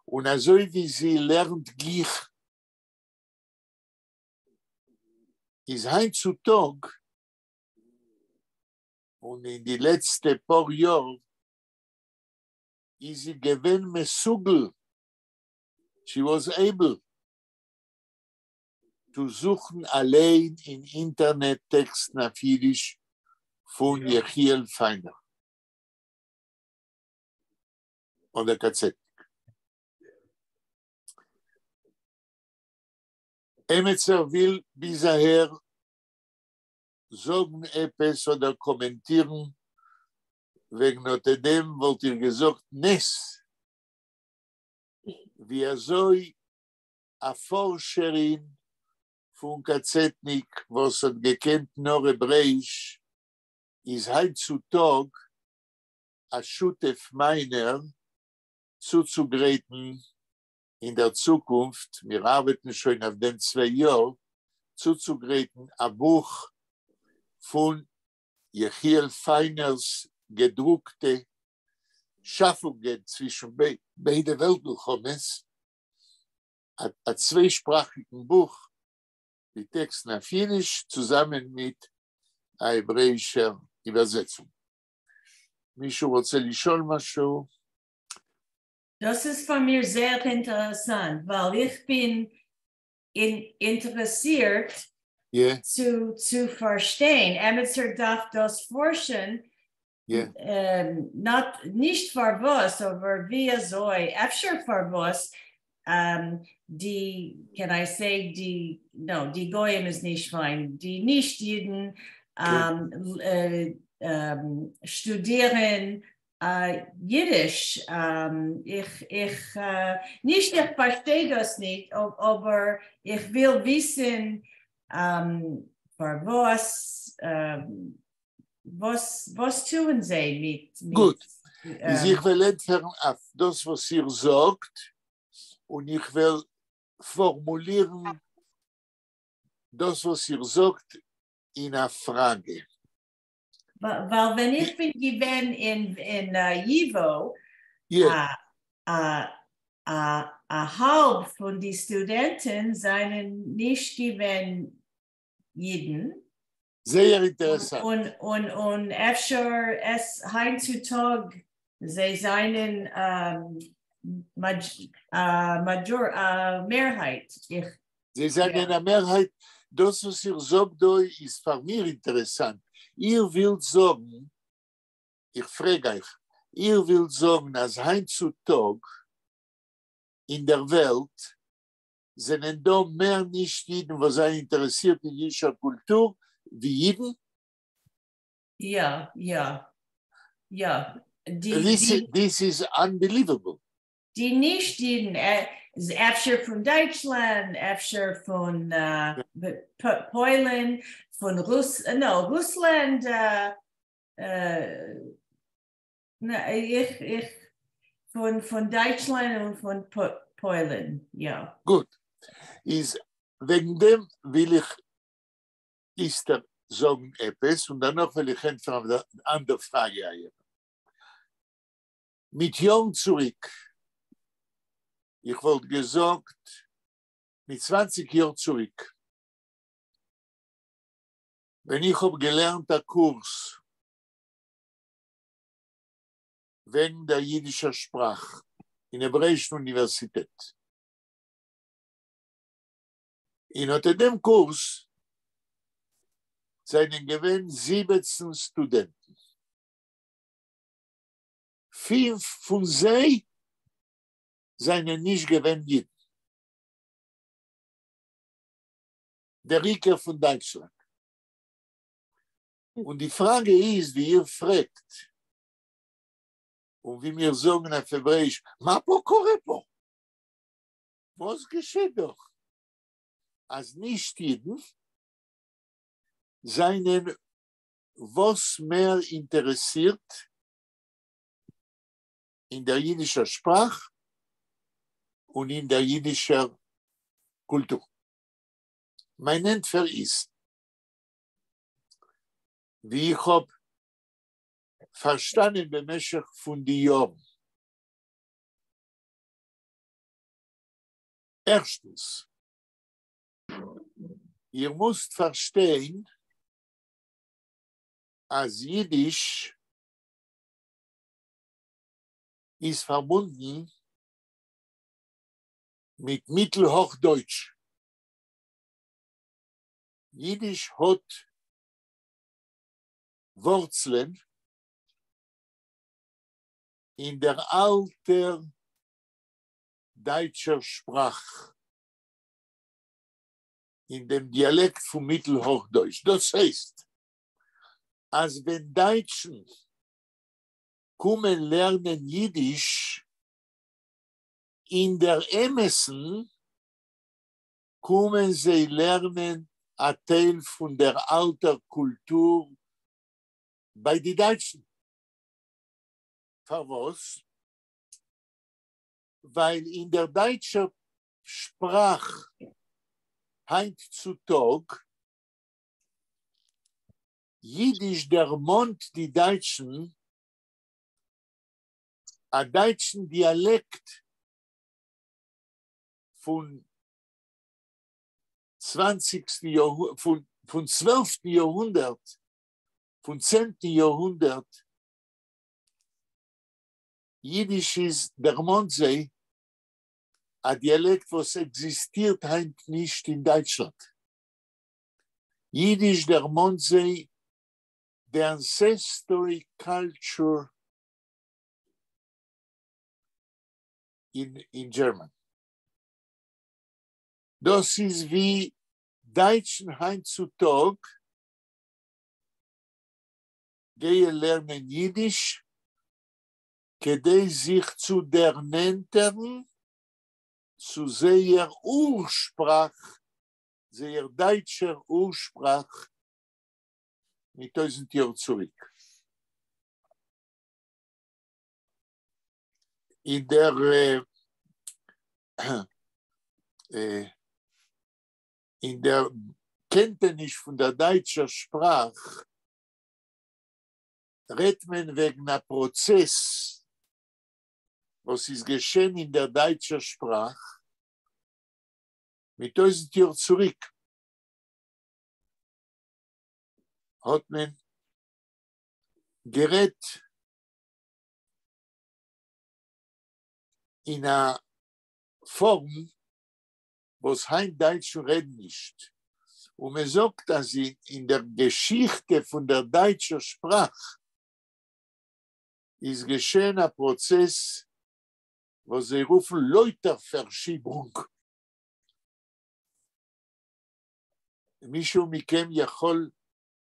A: און אזוי ווי זי לערנט גיך, איז היינט צו טאג, און אין די לעצטע פאר יאר, איז זי געווען מסוגל, she was able צו זוכן אליין אין אינטערנעט טעקסטן אויף יידיש פון יחיאל פיינער. אדער קאצעטניק. עמעצער וויל ביז אהער זאגן עפעס אדער קאמענטירן וועגן אט דעם, וואלט איר געזאגט נס, ווי אזוי א פארשערין פון קאצעטניק וואס האט געקענט נאר העברעאיש איז היינט צו טאג א שותף מיינער צוצוגרייטן אין דער צוקונפט, מיר ארבעטן שוין אויף דעם 2 יאר, צוצוגרייטן א בוך פון יחיאל פיינערס געדרוקטע שאפונגען צווישן ביידע וועלט-מלחמות, א צוויישפראכיגן בוך, די טעקסטן אויף יידיש צוזאמען מיט א העברעאישער איבערזעצונג. מישהו רוצה לשאול משהו?
C: דאס איז פאר מיר זייער אינטערעסאנט, ווייל איך בין אינטערעסירט צו פארשטיין. עמיצער דארף דאס פארשן, נישט פארוואס, אבער ווי אזוי, אפשר פארוואס, די, can I say די, no, די גויים איז נישט פֿײַן, די נישט-ייִדן שטודירן ייִדיש. איך, נישט איך פֿאַרשטיי דאָס נישט, אָבער איך וויל וויסן, פֿאַר וואָס, וואָס טוען זיי מיט
A: גוט. איז איך וועל ענטפֿערן אויף דאָס, וואָס איר זאָגט, און איך וועל פֿאָרמולירן דאָס, וואָס איר זאָגט, אין אַ פֿראַגע.
C: ווײַל ווען איך בין געווען אין ייִוואָ, אַ האַלב פֿון די סטודענטן זײַנען נישט געווען ייִדן.
A: זייער אינטערעסאַנט.
C: און אפֿשר עס הײַנט צו טאָג, זיי זײַנען מאַיאָר, מערהייט. איך,
A: זיי זײַנען אַ מערהייט. דאָס, וואָס איר זאָגט דאָ, איז פֿאַר מיר אינטערעסאַנט. איר ווילט זאָגן, איך פֿרעג אײַך, איר ווילט זאָגן, אַז הײַנט צו טאָג אין דער וועלט זענען דאָ מער נישט-ייִדן, וואָס זענען אינטערעסירט אין ייִדישער קולטור, ווי ייִדן?
C: יאָ.
A: This is unbelievable.
C: די נישט-ייִדן, אפֿשר פֿון דײַטשלאַנד, אפֿשר פֿון פּוילן, פֿון רוס, no, רוסלאַנד, איך, פֿון דײַטשלאַנד און פֿון פּוילן, יאָ.
A: גוט. איז וועגן דעם וויל איך איצטער זאָגן עפּעס און דערנאָך וועל איך ענטפֿערן אויף דער אַנדער פֿראַגע. מיט יאָרן צוריק, איך וואָלט געזאָגט, מיט 20 יאָר צוריק, ווען איך האָב געלערנט אַ קורס וועגן דער ייִדישער שפּראַך אין העברעיִשן אוניווערסיטעט. אין אָט דעם קורס זענען געווען 17 סטודענטן. פֿינף פֿון זיי זענען נישט געווען ייִדן. דער עיקר פֿון דײַטשלאַנד. און די פֿראַגע איז, ווי איר פֿרעגט, און ווי מיר זאָגן אויף העברעיִש, מה פה קורה פה? וואָס געשעט דאָך? אַז נישט-ייִדן זענען וואָס מער אינטערעסירט אין דער ייִדישער שפּראַך און אין דער ייִדישער קולטור. מײַן ענטפֿער איז, ווי איך האָב פֿאַרשטאַנען במשך פֿון די יאָרן. ערשטנס, איר מוזט פֿאַרשטיין, אַז ייִדיש איז פֿאַרבונדן מיט מיטלהאָכדויטש. ייִדיש האָט וואָרצלען אין דער אַלטער דײַטשער שפּראַך, אין דעם דיאַלעקט פֿון מיטלהאָכדויטש. דאָס הייסט, אַז ווען דײַטשן קומען לערנען ייִדיש, אין דער אמתן קומען זיי לערנען אַ טייל פֿון דער אַלטער קולטור בײַ די דײַטשן. פֿאַר וואָס? ווײַל אין דער דײַטשער שפּראַך הײַנט צו טאָג ייִדיש דערמאָנט די דײַטשן אַ דײַטשן דיאַלעקט פֿון 20. יאָר, פֿון 12. יאָרהונדערט, פֿון 10. יאָרהונדערט. ייִדיש איז, דערמאָנט זיי אַ דיאַלעקט, וואָס עקזיסטירט הײַנט נישט אין דײַטשלאַנד. ייִדיש דערמאָנט זיי the ancestry culture in German. דאָס איז ווי דייטשן היינט צו טאָג גייען לערנען יידיש כדי זיך צו דערנענטערן צו זייער אורשפּראַך, זייער דייטשער אורשפּראַך מיט 1000 יאָר צוריק. אין דער אין דער קענטעניש פון דער דייטשער שפראך רעדט מען וועגן א פראצעס וואס איז געשען אין דער דייטשער שפראך מיט 1000 יאר צוריק. האט מען גערעדט אין א פארם וואס היינט דייטשן רעדן נישט, און מען זאגט אז אין דער געשיכטע פון דער דייטשער שפראך איז געשען א פראצעס וואס זיי רופן לויטער-פארשיבונג. מישהו מכם יכול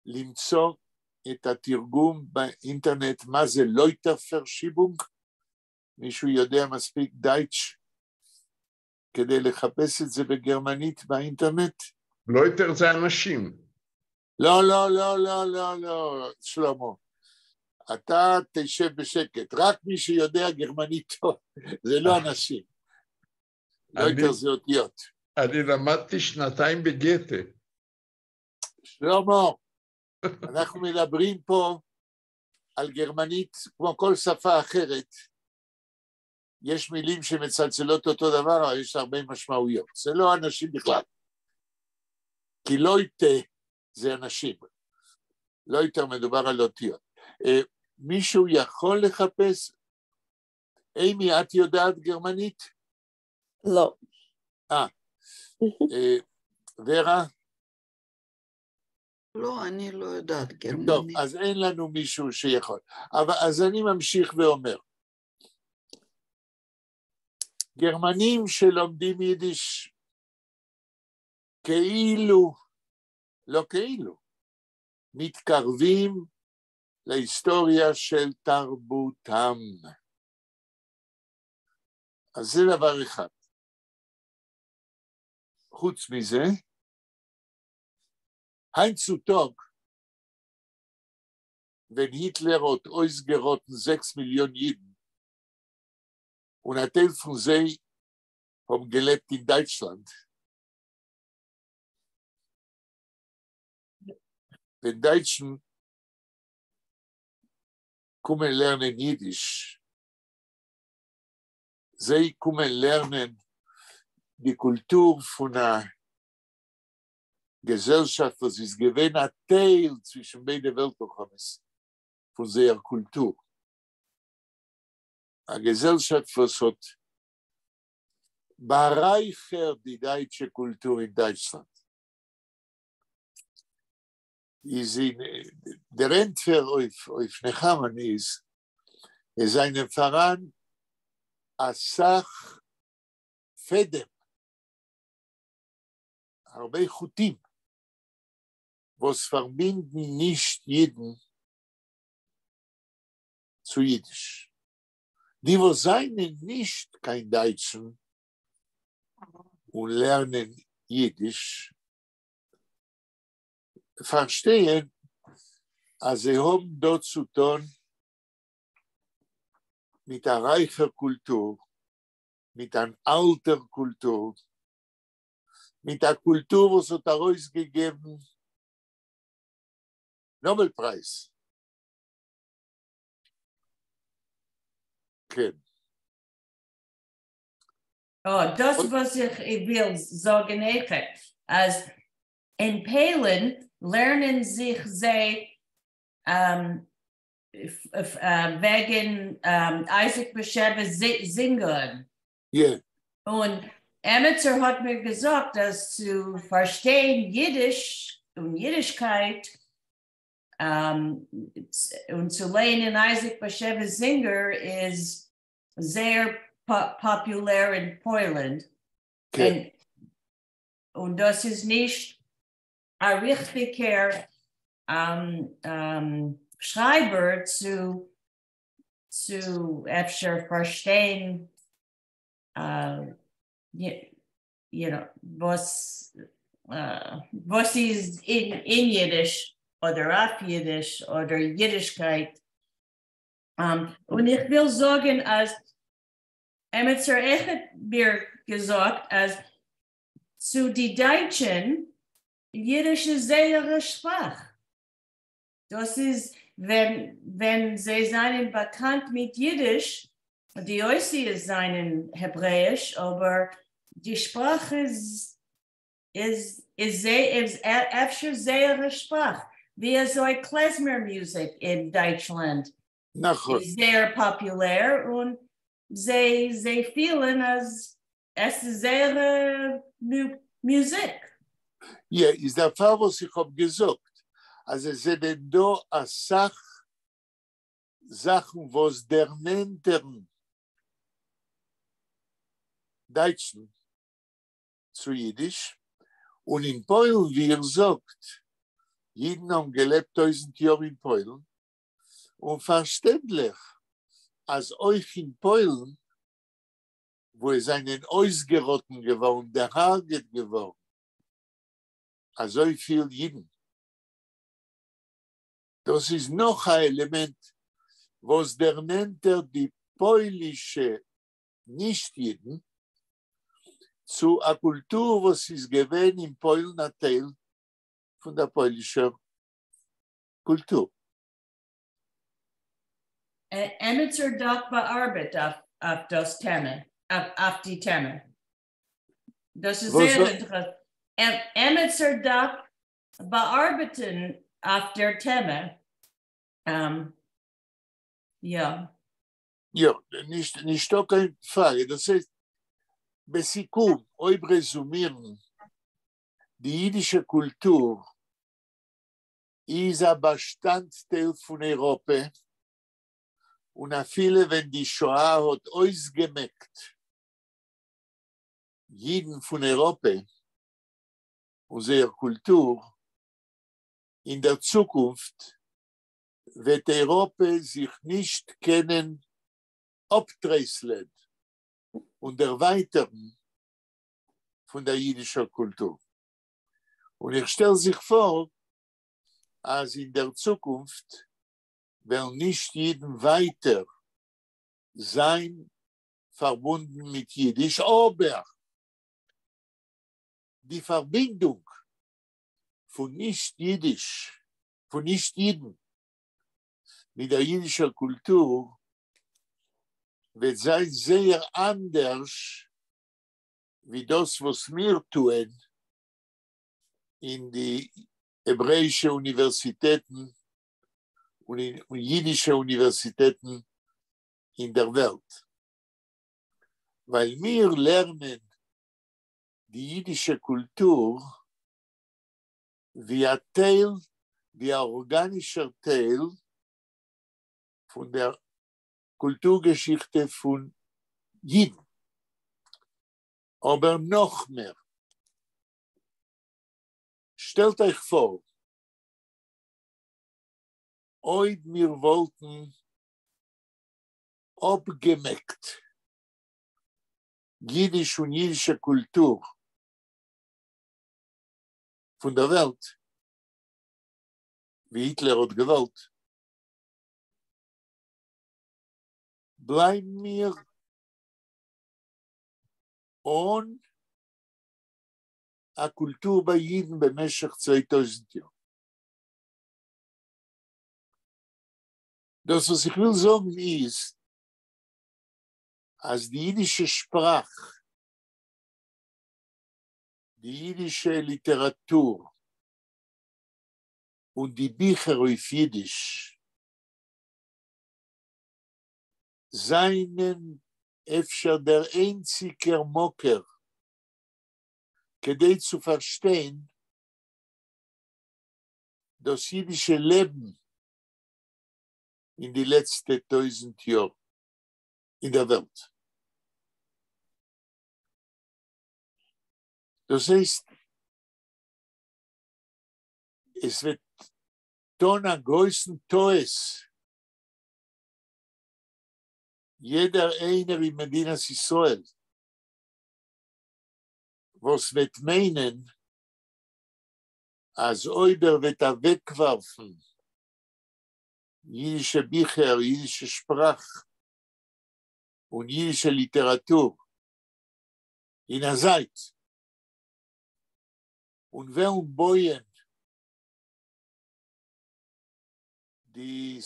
A: למצוא את התרגום באינטערנט מה זה לויטער-פארשיבונג? מישהו יודע מספיק דייטש כדי לחפש את זה בגרמנית באינטרנט?
D: לויטער זה אנשים.
A: לא, לא, לא, לא, לא, לא, שלמה. אתה תשב בשקט, רק מי שיודע גרמנית טוב, זה לא אנשים. לויטער זה אותיות.
D: אני למדתי שנתיים בגתה.
A: שלמה, אנחנו מדברים פה על גרמנית כמו כל שפה אחרת. יש מילים שמצלצלות אותו דבר, אבל יש הרבה משמעויות. זה לא אנשים בכלל. כי לויטה זה אנשים. לא יותר מדובר על אותיות. מישהו יכול לחפש? אימי, את יודעת גרמנית?
G: לא.
A: ורה?
B: לא, אני לא יודעת גרמנית.
A: טוב, אז אין לנו מישהו שיכול. אבל אז אני ממשיך ואומר. גרמנים שלומדים יידיש כאילו, לא כאילו, מתקרבים להיסטוריה של תרבותם. אז זה דבר אחד. חוץ מזה, היינט צו טאָג, ווען היטלער האָט אויסגעראָטן 6 מיליאָן ייִדן, און אַ טייל פֿון זיי האָבן געלעבט אין דײַטשלאַנד, ווען דײַטשן קומען לערנען ייִדיש, זיי קומען לערנען די קולטור פֿון אַ געזעלשאַפֿט, וואָס איז געווען אַ טייל צווישן ביידע וועלט-מלחמות פֿון זייער קולטור. אַ געזעלשאַפֿט, וואָס האָט באַרײַכערט די דײַטשע קולטור אין דײַטשלאַנד. איז אין דער ענטפֿער אויף נחמן איז, עס זײַנען פֿאַראַן אַ סך פֿעדעם, הרבה חוטים, וואָס פֿאַרבינדן נישט ייִדן צו ייִדיש. די, וואָס זײַנען נישט קיין דייטשן און לערנען ייִדיש, פֿאַרשטייען, אַז זיי האָבן דאָ צו טאָן מיט אַ רײַכער קולטור, מיט אַן אַלטער קולטור, מיט אַ קולטור, וואָס האָט אַרויסגעגעבן נאָבעל-פּרײַז. כן.
C: Oh, דאָס, וואָס איך וויל זאָגן אויכעט, אַז אין פּוילן לערנען זיך זיי וועגן אײַזיק באַשעוויס זינגען. און עמעצער האָט מיר געזאָגט, אַז צו פֿאַרשטיין ייִדיש און ייִדישקייט און צו לייענען אײַזיק באַשעוויס זינגער איז זייער פּאָפּולער אין פּוילן.
A: כן.
C: און דאָס איז נישט אַ ריכטיקער שרײַבער צו צו אפֿשר פֿאַרשטיין you know, וואָס וואָס איז אין אין ייִדיש אָדער אויף ייִדיש אָדער ייִדישקייט. און איך וויל זאָגן, אַז עמעצער האָט מיר געזאָגט, אַז צו די דײַטשן ייִדיש איז זייער שפּראַך. דאָס איז, ווען, ווען זיי זײַנען באַקאַנט מיט ייִדיש, די אותיות זײַנען העברעיִש, אָבער די שפּראַך איז, איז, איז, איז אפֿשר זייער שפּראַך. ווי אַזוי klezmer music אין דײַטשלאַנד
A: נכון.
C: איז זייער פּאָפּולער און זיי, זיי פֿילן, אַז עס איז זייער מוזיק.
A: יאָ, איז דערפֿאַר, וואָס איך האָב געזאָגט. אַז עס זענען דאָ אַ סך זאַכן, וואָס דערנענטערן דײַטשן צו ייִדיש. און אין פּוילן, ווי איר זאָגט, ייִדן האָבן געלעבט טויזנט יאָר אין פּוילן. און פֿאַרשטענדלעך, אַז אויך אין פּוילן, וווּ עס זענען אויסגעראָטן געוואָרן, דערהרגעט געוואָרן, אַזוי פֿיל ייִדן. דאָס איז נאָך אַן עלעמענט, וואָס דערנענטערט די פּוילישע נישט-ייִדן צו אַ קולטור, וואָס איז געווען אין פּוילן אַ טייל פֿון דער פּוילישער קולטור.
C: עמעצער דאַרף באַאַרבעט אויף, אויף דאָס טעמע, אויף, אויף די טעמע. דאָס איז זייער אינטערעסאַנט. עמעצער דאַרף באַאַרבעטן אויף דער טעמע. יאָ.
A: יאָ, נישט, נישטאָ קיין פֿראַגע. דאָס הייסט, בסיכום, אויב רעזומירן, די ייִדישע קולטור איז אַ באַשטאַנדטייל פֿון אייראָפּע, און אַפֿילו ווען די שואה האָט אויסגעמעקט ייִדן פֿון אייראָפּע און זייער קולטור, אין דער צוקונפֿט וועט אייראָפּע זיך נישט קענען אָפּטרייסלען און דערווײַטערן פֿון דער ייִדישער קולטור. און איך שטעל זיך פֿאָר, אַז אין דער צוקונפֿט וועלן נישט ייִדן ווײַטער זײַן פֿאַרבונדן מיט ייִדיש, אָבער די פֿאַרבינדונג פֿון נישט-ייִדיש, פֿון נישט-ייִדן מיט דער ייִדישער קולטור וועט זײַן זייער אַנדערש, ווי דאָס, וואָס מיר טוען אין די העברעיִשע אוניווערסיטעטן און אין ייִדישע אוניווערסיטעטן אין דער וועלט. ווײַל מיר לערנען די ייִדישע קולטור ווי אַ טייל, ווי אַ אָרגאַנישער טייל פֿון דער קולטור־געשיכטע פֿון ייִדן. אָבער נאָך מער, שטעלט אײַך פֿאָר, אויב מיר וואָלטן אָפּגעמעקט ייִדיש און ייִדישע קולטור פֿון דער וועלט, ווי היטלער האָט געוואָלט, בלײַבן מיר אָן אַ קולטור בײַ ייִדן במשך 2000 יאָר. דאָס, וואָס איך וויל זאָגן, איז, אַז די ייִדישע שפּראַך, די ייִדישע ליטעראַטור און די ביכער אויף ייִדיש זײַנען אפֿשר דער איינציקער מקור, כּדי צו פֿאַרשטיין דאָס ייִדישע לעבן אין די לעצטע 1000 יאָר אין דער וועלט. דאָס הייסט, עס וועט טון א גרויסן טעות יעדער איינער אין מדינת ישראל וואס וועט מיינען אז אויב ער וועט אוועקווארפן יידישע ביכער, יידישע שפראך און יידישע ליטעראטור אין א זייט און וועלן בויען די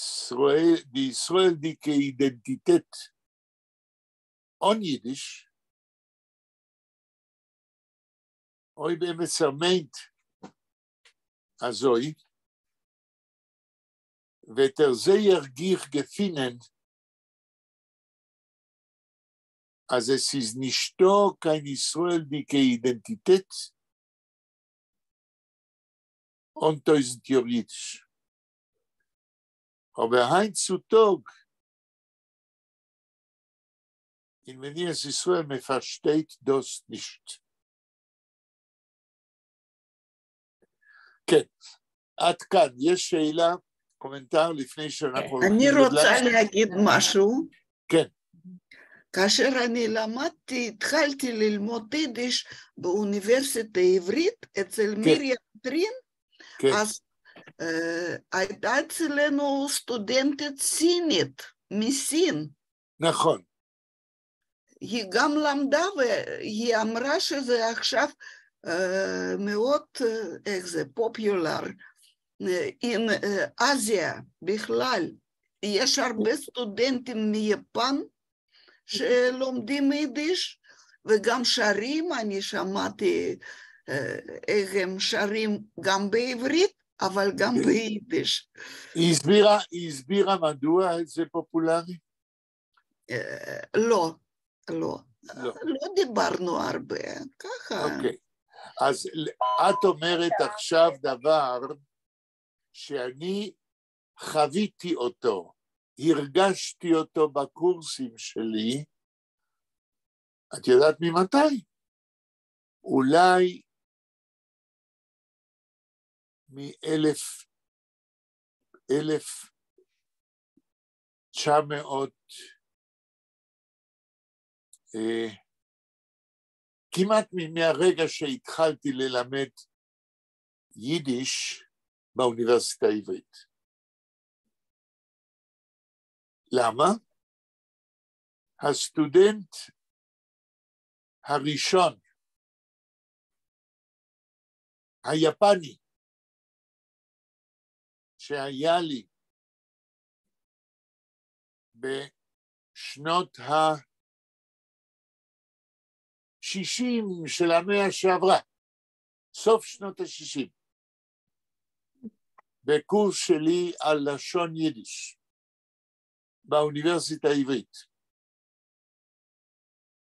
A: ישראלדיקע אידענטיטעט אן יידיש, אויב עמעצער מיינט אזוי, וועט ער זייער גיך געפינען אז עס איז נישטא קיין ישראלדיקע אידענטיטעט אן טויזנט יאר יידיש. אבער היינט צו טאג אין מדינת ישראל מען פארשטייט דאס נישט. כן, עד כאן. יש שאלה, קומנטר לפני שאנחנו
B: אני רוצה להגיד משהו.
A: כן.
B: כאשר אני למדתי, התחלתי ללמוד יידיש באוניברסיטה העברית אצל מרים טרין, אז הייתה אצלנו סטודנטית סינית, מסין.
A: נכון.
B: היא גם למדה והיא אמרה שזה עכשיו מאוד, איך זה, popular, in אסיה בכלל. יש הרבה סטודנטים מיפן שלומדים יידיש וגם שרים, אני שמעתי איך הם שרים גם בעברית, אבל גם ביידיש.
A: היא הסבירה מדוע זה פופולרי?
B: לא, לא. לא דיברנו הרבה, ככה.
A: אוקיי, אז את אומרת עכשיו דבר שאני חוויתי אותו, הרגשתי אותו בקורסים שלי, את יודעת ממתי? אולי מאלף, 1900, כמעט מהרגע שהתחלתי ללמד יידיש באוניברסיטה העברית. למה? הסטודנט הראשון, היפני, שהיה לי בשנות ה-60 של המאה שעברה, סוף שנות ה-60, בקורס שלי על לשון יידיש באוניברסיטה העברית,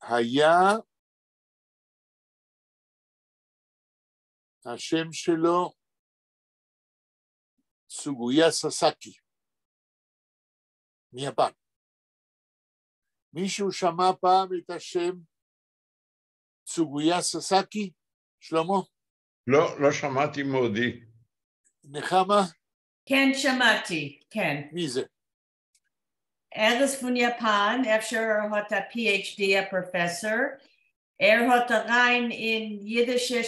A: היה השם שלו סוגויה ססקי, מיפן. מישהו שמע פעם את השם סוגויה ססקי? שלמה?
D: לא, לא שמעתי מעודי.
A: נחמה?
C: כן, שמעתי, כן.
A: מי זה?
C: ער איז פֿון יאַפּאַן, אפֿשר האָט אַ PhD, אַ פּראָפֿעסאָר. ער האָט אַרײַן אין ייִדישע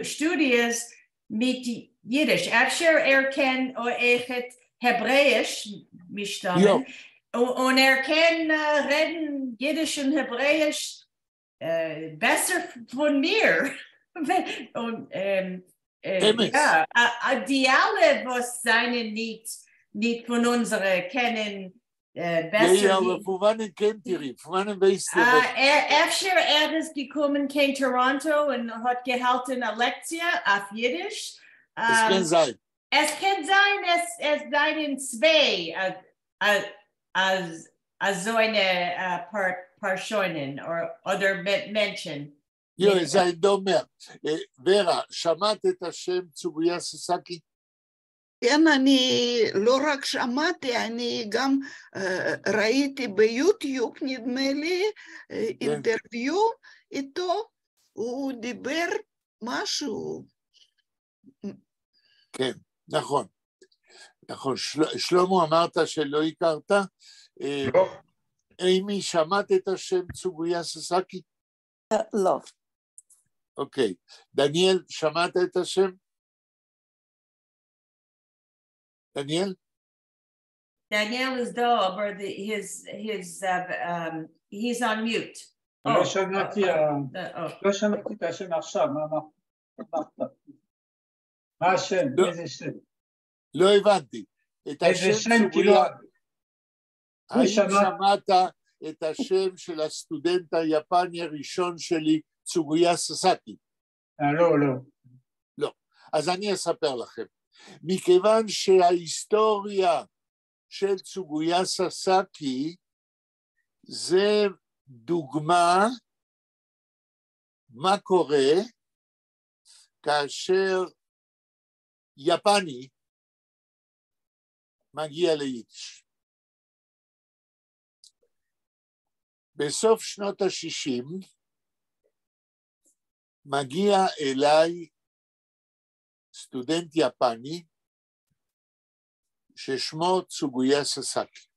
C: שטודיעס מיט ייִדיש. אפֿשר ער קען אויכעט העברעיִש, מסתּמא. און ער קען רעדן ייִדיש און העברעיִש בעסער פֿון מיר.
A: אמת.
C: די אַלע, וואָס זײַנען ניט פֿון אונדזערע, קענען בעסער.
A: יאָ, אָבער פֿון וואַנען קענט איר אים? פֿון וואַנען ווייסט איר?
C: אפֿשר ער איז געקומען קיין טאָראָנטאָ און האָט געהאַלטן אַ לעקציע אויף ייִדיש.
A: עס קען זײַן.
C: עס קען זײַן, עס זײַנען צוויי אַזוינע פּאַרשוינען אָדער מענטשן.
A: יאָ, עס זײַנען דאָ מער. ורה, שמעת את השם צוגויה ססקי?
B: כן, אני לא רק שמעתי, אני גם ראיתי ביוטיוב, נדמה לי, אינטרוויו איתו, הוא דיבר משהו.
A: כן, נכון. נכון. שלמה, אמרת שלא הכרת?
D: לא.
A: אימי, שמעת את השם צוגויה ססקי?
G: לא.
A: אוקיי. דניאל, שמעת את השם? דניאל?
C: Daniel is דאָ, אָבער his his he's on mute.
F: לא שמעתי, לא שמעתי את השם עכשיו, מה אמרת? מה השם? איזה שם?
A: לא הבנתי. את
F: איזה שם, כאילו...
A: האם שמעת את השם של הסטודנט היפני הראשון שלי, צוגויה ססקי?
F: לא, לא.
A: לא. אז אני אספר לכם. מכיוון שההיסטוריה של צוגויה ססקי זה דוגמה מה קורה כאשר יפני מגיע ליידיש. בסוף שנות ה-60 מגיע אליי סטודנט יפני ששמו צוגויה ססקי.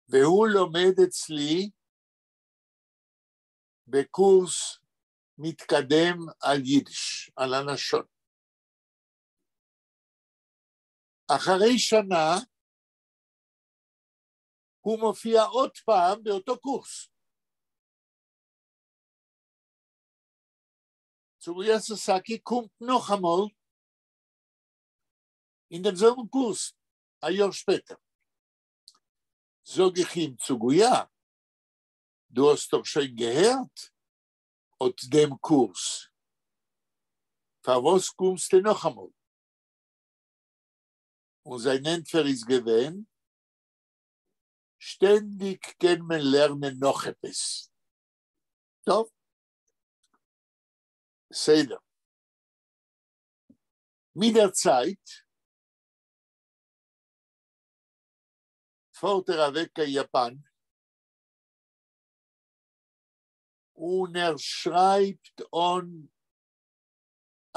A: והוא לומד אצלי בקורס מתקדם על יידיש, על הלשון. אחרי שנה הוא מופיע עוד פעם באותו קורס. צוגויה ססקי קומט נאָך אַ מאָל אין דעם זעלבן קורס, אַ יאָר שפּעטער. זאָג איך אים, צוגויה, דו האָסט דאָך שוין געהערט אָט דעם קורס. פֿאַר וואָס קומסטו נאָך אַ מאָל? און זײַן ענטפֿער איז געווען, שטענדיק קען מען לערנען נאָך עפּעס. טוב, בסדר. מיט דער צײַט פֿאָרט ער אַוועק קיין יאַפּאַן און ער שרײַבט אָן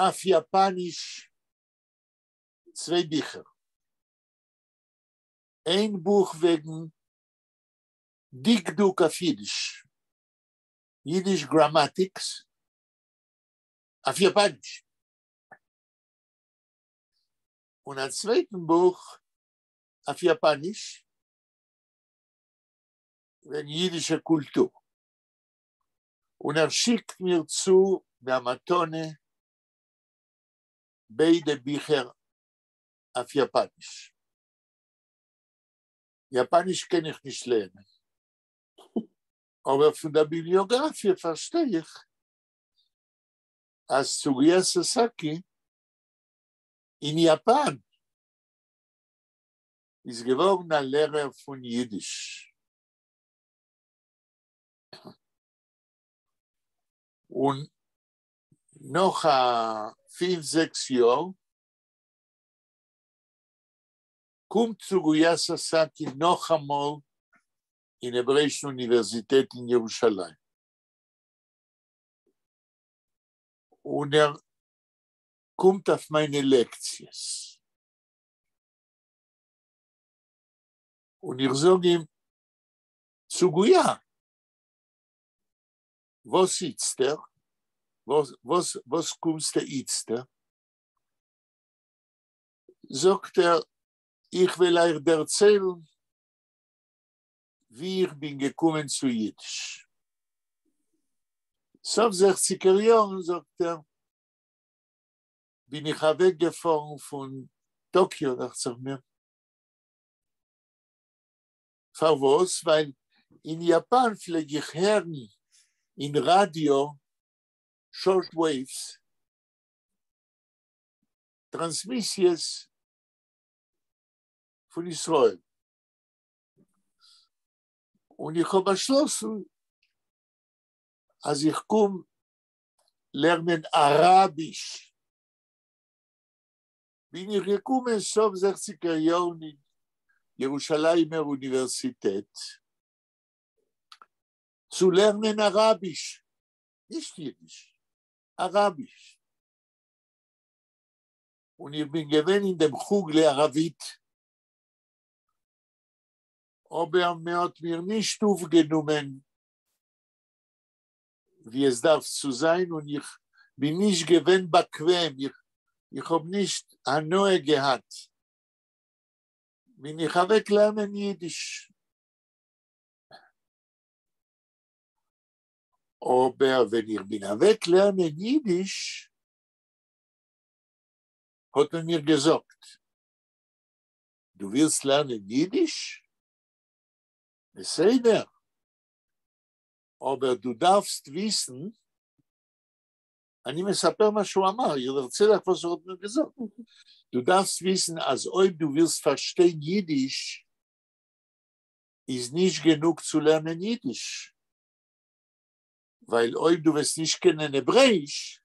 A: אויף יאַפּאַניש צוויי ביכער. איין בוך וועגן דקדוק אויף ייִדיש, Yiddish grammatics, אויף יאַפּאַניש. און אַ צווייטן בוך אויף יאַפּאַניש וועגן ייִדישער קולטור. און ער שיקט מיר צו ווי אַ מתּנה ביידע ביכער אויף יאַפּאַניש. יאַפּאַניש קען איך נישט לערנען, אָבער פֿון דער ביבליאָגראַפֿיע פֿאַרשטיי איך, אַז צוגויה סאַסאַקי אין יאַפּאַן איז געוואָרן אַ לערער פֿון ייִדיש. און נאָך אַ פֿינף-זעקס יאָר קומט צוגויה סאַסאַקי נאָך אַ מאָל אין העברעיִשן אוניווערסיטעט אין ירושלים. און ער קומט אויף מײַנע לעקציעס. און איך זאָג אים, צוגויה, וואָס איצטער? וואָס, וואָס, וואָס קומסטו איצטער? זאָגט ער, איך וועל אײַך דערציילן, ווי איך בין געקומען צו ייִדיש. סוף זעכציקער יאָרן, זאָגט ער, בין איך אַוועקגעפֿאָרן פֿון טאָקיאָ, דאַכט זיך מיר. פֿאַר וואָס? ווײַל אין יאַפּאַן פֿלעג איך הערן אין ראַדיאָ short waves, טראַנסמיסיעס פֿון ישׂראל. און איך האָב באַשלאָסן, אַז איך קום לערנען אַראַביש. בין איך געקומען סוף זעכציקער יאָרן אין ירושלימער אוניווערסיטעט צו לערנען אַראַביש, נישט ייִדיש, אַראַביש. און איך בין געווען אין דעם חוג לערבית, אבער מען האט מיר נישט אויפגענומען ווי עס דארף צו זיין און איך בין נישט געווען באקוועם, איך האב נישט הנאה געהאט, בין איך אוועק לערנען אידיש. אבער ווען איך בין אוועק לערנען אידיש האט מען מיר געזאגט, דו ווילסט לערנען אידיש? בסדר, אבער דו דארפסט וויסן, אני מספר מה שהוא אמר, איך דערצייל אייך וואס ער האט מיר געזאגט, דו דארפסט וויסן אז אויב דו ווילסט פארשטיין אידיש איז נישט גענוג צו לערנען אידיש, ווייל אויב דו וועסט נישט קענען העברעיש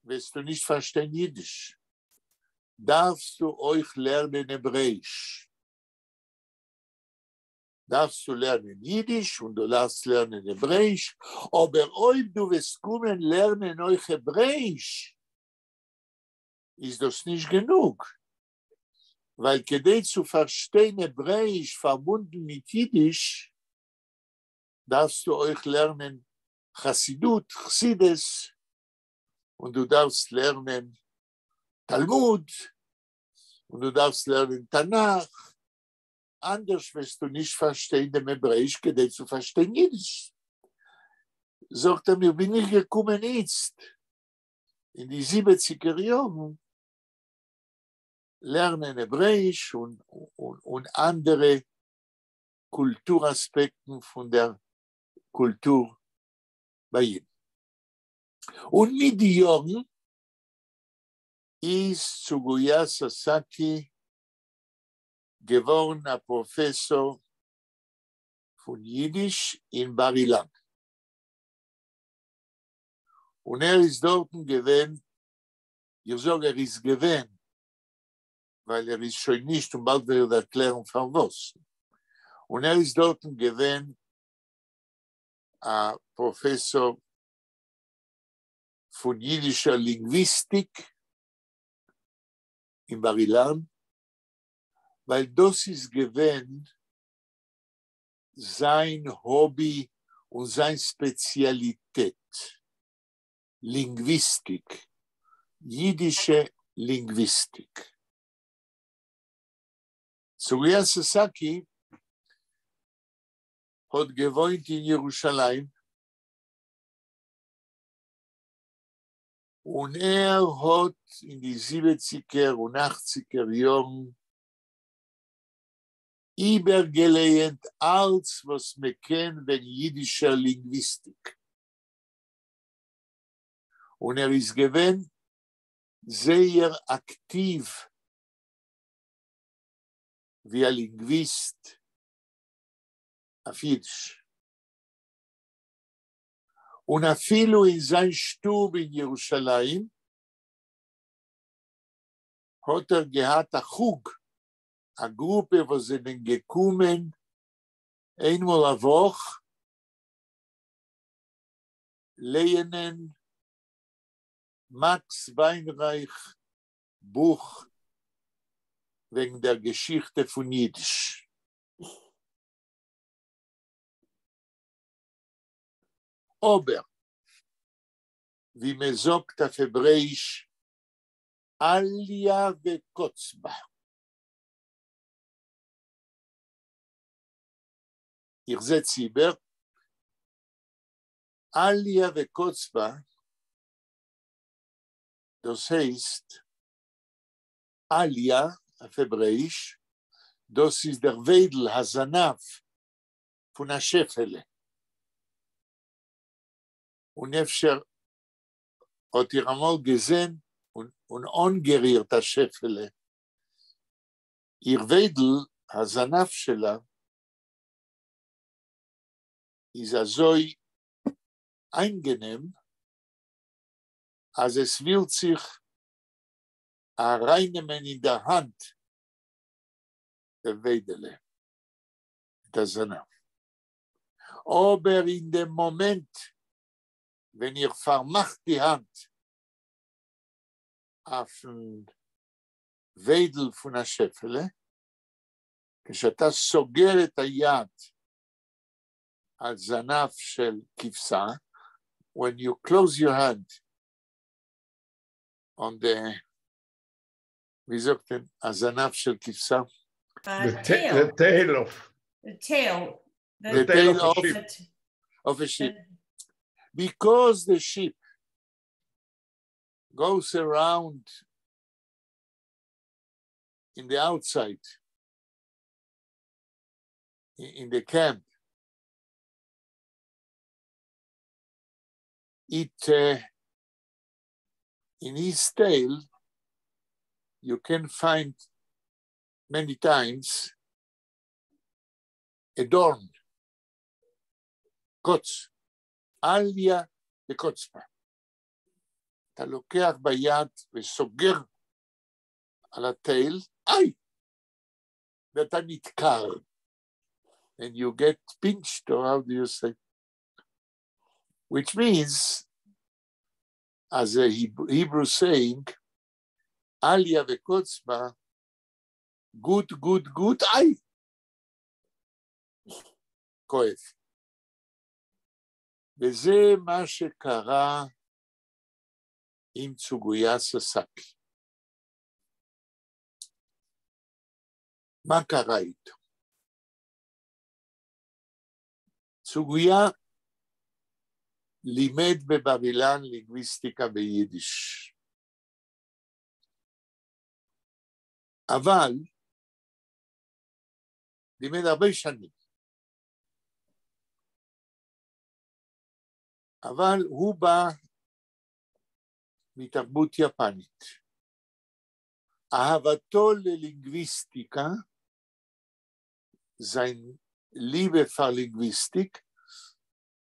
A: וועסטו נישט פארשטיין אידיש, דארפסטו אויך לערנען העברעיש. דארפסטו לערנען אידיש און דו דארפסט לערנען העברעיש, אבער אויב דו וועסט קומען לערנען אויך העברעיש איז דאס נישט גענוג, ווייל כדי צו פארשטיין העברעיש פארבונדן מיט אידיש דארפסטו אויך לערנען חסידות, חסידות, און דו דארפסט לערנען תלמוד, און דו דארפסט לערנען תנך, אנדערש וועסטו נישט פארשטיין דעם העברעיש כדי צו פארשטיין אידיש. זאגט ער מיר, בין איך געקומען איצט אין די זיבעציגער יארן לערנען העברעיש און אנדערע קולטור אספעקטן פון דער קולטור ביי אידן. און מיט די יארן איז צוגויא סאסאקי געווארן א פראפעסאר פון אידיש אין בר אילן, און ער איז דארטן געווען, איך זאג ער איז געווען ווייל ער איז שוין נישט און באלד וועל איך ערקלערן פארוואס, און ער איז דארטן געווען א פראפעסאר פון אידישער לינגוויסטיק אין בר אילן, ווייל דאס איז געווען זיין האבי און זיין ספעציאליטעט, לינגוויסטיק, אידישע לינגוויסטיק. צוריה סאסאקי האט געוואוינט אין ירושלים, און ער האט אין די זיבעציגער און אכציגער יארן איבערגעלייענט אלץ וואס מען קען וועגן אידישער לינגוויסטיק, און ער איז געווען זייער אקטיוו ווי א לינגוויסט אויף אידיש. און אפילו אין זיין שטוב אין ירושלים האט ער געהאט א חוג, א גרופע וואס זענען געקומען איינמאל א וואך לייענען מאקס וויינרייך בוך וועגן דער געשיכטע פון אידיש. אבער ווי מען זאגט אויף העברעיש אליה וקוץ בה. איך זעץ איבער, אליה וקוץ בה, דאס הייסט אליה אויף העברעיש, דאס איז דער וויידל, הזנב, פון א שעפעלע. און אפשר האט איר אמאל געזען און אנגערירט א שעפעלע, איר וויידל, הזנב שלה, איז אזוי איינגענעם אז עס ווילט זיך ארייננעמען אין דער האנט דעם וויידעלע מיט א זנב. אבער אין דעם מאמענט ווען איר פארמאכט די האנט. אויפן וויידל פון א שעפעלע, כשאתה סוגר את היד על זנב של כבשה, when you close your hand on the, ווי זאגט מען, הזנב של כבשה?
D: The tail of.
C: The tail.
A: The tail of a sheep. Because the sheep goes around in the outside, in the camp, it in his tail, you can find many times a דאָרן, קוץ, אליה וקוץ בה. אתה לוקח ביד וסוגר על ה tail, איי! ואתה נדקר. And you get pinched, or how do you say? Which means, as a Hebrew saying, אליה וקוץ בה, good, good, good, איי! כואב. וזה מה שקרה עם צוגויה ססקי. מה קרה איתו? צוגויה לימד בבר אילן לינגוויסטיקה ביידיש. אבל לימד הרבה שנים. אבל הוא בא מתרבות יפנית. אהבתו ללינגוויסטיקה, זיין ליבע פאר לינגוויסטיק,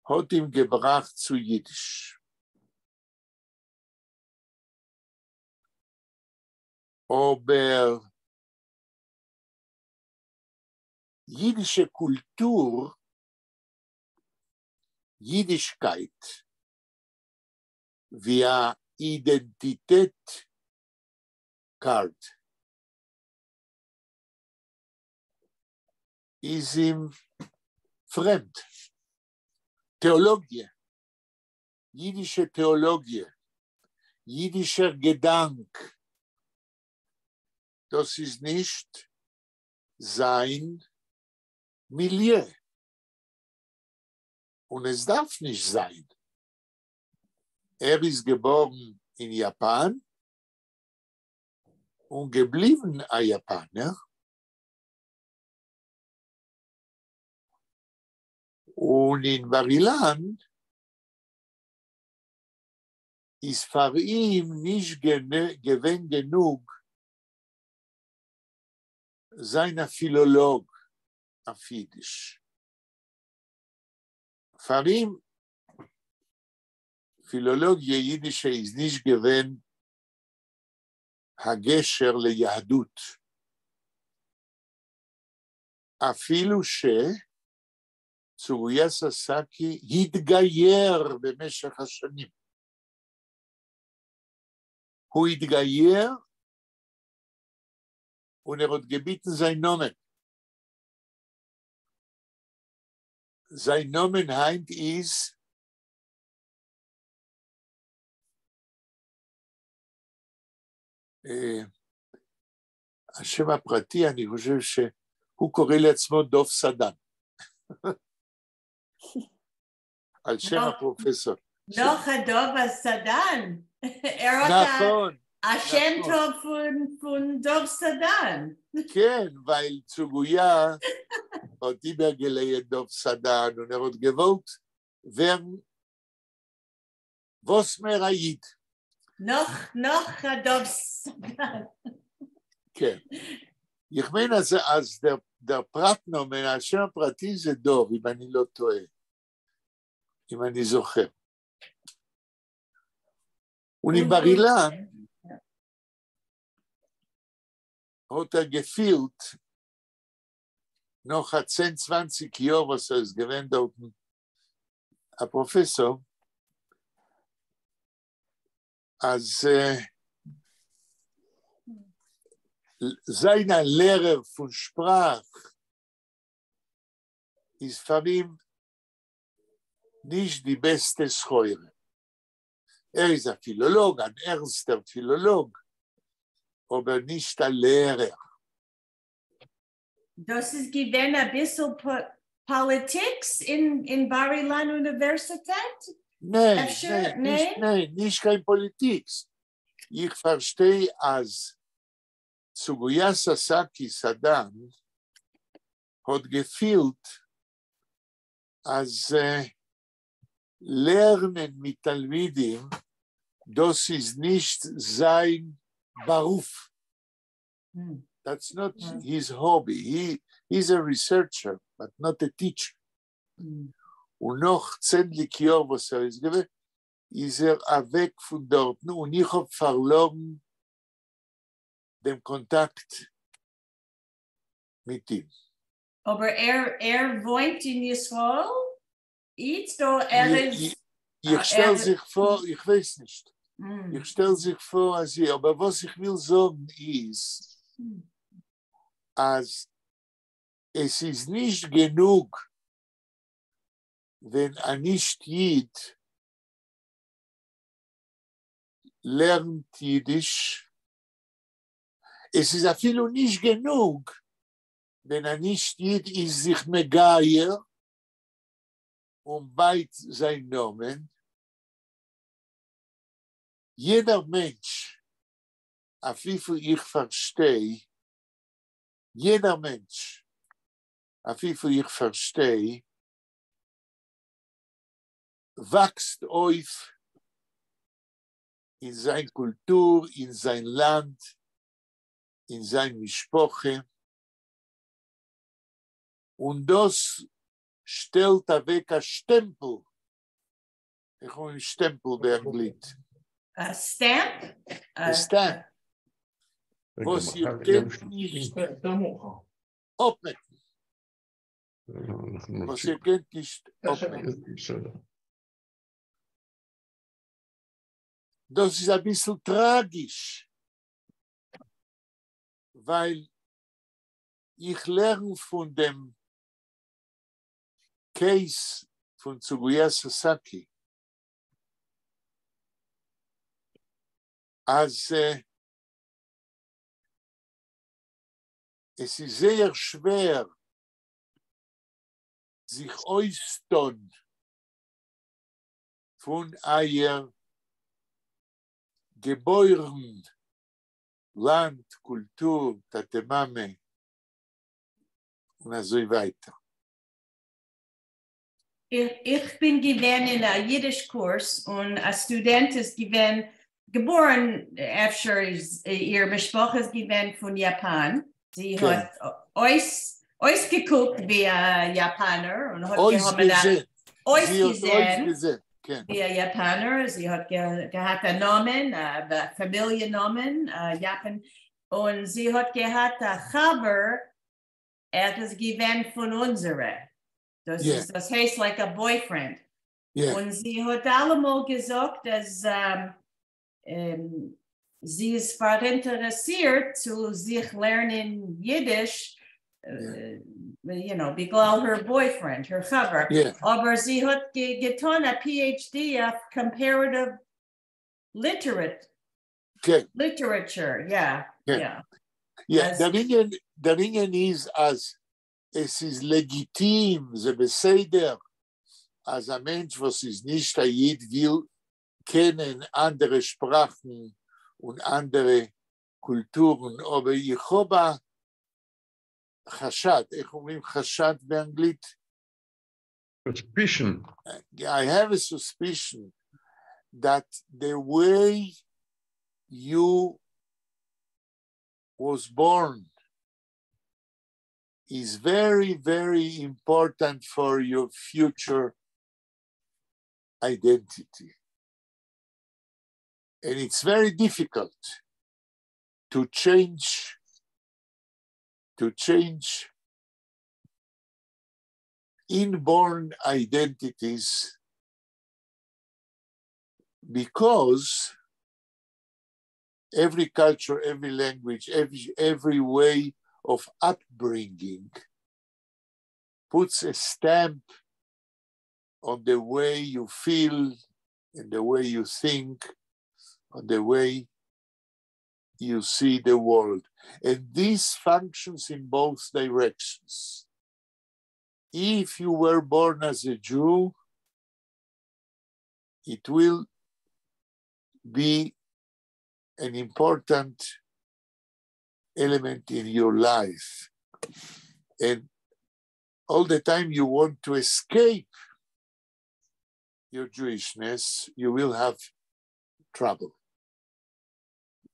A: האט אים געבראכט צו יידיש. אבער יידישע קולטור, יידישקייט, ווי א אידענטיטעט card איז אים פרעמד. טעאלאגיע, יידישע טעאלאגיע, יידישער געדאנק, דאס איז נישט זיין מיליע. און עס דארף נישט זיין. ער איז געבארן אין יאפאן און געבליבן א יאפאנער, און אין בר אילן איז פאר אים נישט געווען גענוג זיין א פילאלאג אויף אידיש. פאר אים פילאלאגיע אידישע איז נישט געווען הגשר ליהדות. אפילו שצוריה ססקי התגייר במשך השנים. הוא התגייר און ער האט געביטן זיין נאמען. זיין נאמען היינט איז השם הפרטי, אני חושב שהוא קורא לעצמו דוב סדן. על שם הפרופסור.
C: נאך דוב הסדן.
A: נכון.
C: השם טוב פון דוב סדן.
A: כן, ווייל צוגויה האט איבערגעלייענט דוב סדן און ער האט געוואלט ווערן וואס מער א איד.
C: נאך, נאך דוב סדן.
A: כן. איך מיין אז, אז דער, דער פרט-נאמען, השם הפרטי זה דוב, אם אני לא טועה, אם אני זוכר. און אין בר אילן האט ער געפילט נאך א צען צוואנציג יאר וואס ער איז געווען דארטן א פראפעסאר, אז זײַן אַ לערער פֿון שפּראַך איז פֿאַר אים נישט די בעסטע סחורה. ער איז אַ פֿילאָלאָג, אַן ערנסטער פֿילאָלאָג, אָבער נישט אַ לערער.
C: דאָס איז געווען אַ ביסל פּאָליטיקס אין בר-אילן אוניווערסיטעט?
A: ניין, ניין, נישט, ניין, נישט קיין פּאָליטיקס. איך פֿאַרשטיי, אַז צוגויה סאסאקי סאדאן האט געפילט אז לערנען מיט תלמידים דאס איז נישט זיין בארוף, that's not his hobby, he is a researcher but not a teacher, און נאך צענדליג יאר וואס ער איז געווען איז ער אוועק פון דארטן און איך האב פארלארן דעם קאנטאקט מיט אים.
C: אבער ער ער וואוינט אין ישראל איצט אדער ער איז?
A: איך שטעל זיך פאר, איך ווייס נישט, איך שטעל זיך פאר אז יא, אבער וואס איך וויל זאגן איז אז עס איז נישט גענוג ווען א נישט איד לערנט אידיש, עס איז אפילו נישט גענוג ווען א נישט איד איז זיך מגייר און בייט זיין נאמען, יעדער מענטש, אויף וויפיל איך פארשטיי, יעדער מענטש, אויף וויפיל איך פארשטיי, וואקסט אויף אין זיין קולטור, אין זיין לאנד, אין זיין משפחה, און דאס שטעלט אוועק א שטעמפל, איך אומרים שטעמפל באנגלית?
C: א stamp?
A: א stamp, וואס איר קענט נישט אפמעקן. וואס איר קענט נישט אפמעקן. דאס איז אביסל טראגיש, ווייל איך לערן פון דעם case פון צוגויה סאסאקי, אז עס איז זייער שווער זיך אויסטון פון אייער געבוירן לאנד, קולטור, טאטע מאמע, און אזוי ווייטער.
C: איך בין געווען אין א אידיש קורס און א סטודענט איז געווען געבארן, אפשר איז איר משפחה איז געווען פון יאפאן, זי האט אויסגעקוקט ווי א יאפאנער און האט געהאבן א אויסגעזען ווי א יאפאנער, זי האט געהאט א נאמען, א פאמיליע נאמען, יאפאן, און זי האט געהאט א חבר, ער איז געווען פון אונזערע, דאס איז דאס הייסט like א boyfriend, און זי האט אלעמאל געזאגט אז זי איז פאראינטערעסירט צו זיך לערנען אידיש, you know, בגלל her boyfriend, her חבר, אבער זי האט געטון א PhD אויף comparative literature, יא, יא.
A: יא, דער ענין איז אז עס איז לעגיטים, זה בסדר, אז א מענטש וואס איז נישט א איד וויל קענען אנדערע שפראכן און אנדערע קולטורן, אבער איך האב א חשד, איך אומרים חשד באנגלית?
D: Suspicion.
A: I have a suspicion that the way you was born is very, very important for your future identity. And it's very difficult to change, to change inborn identities because Every culture, every language, every way of upbringing puts a stamp on the way you feel and the way you think, on the way you see the world. And this functions in both directions. If you were born as a Jew, it will be an important element in your life. And all the time you want to escape your Jewishness, you will have trouble.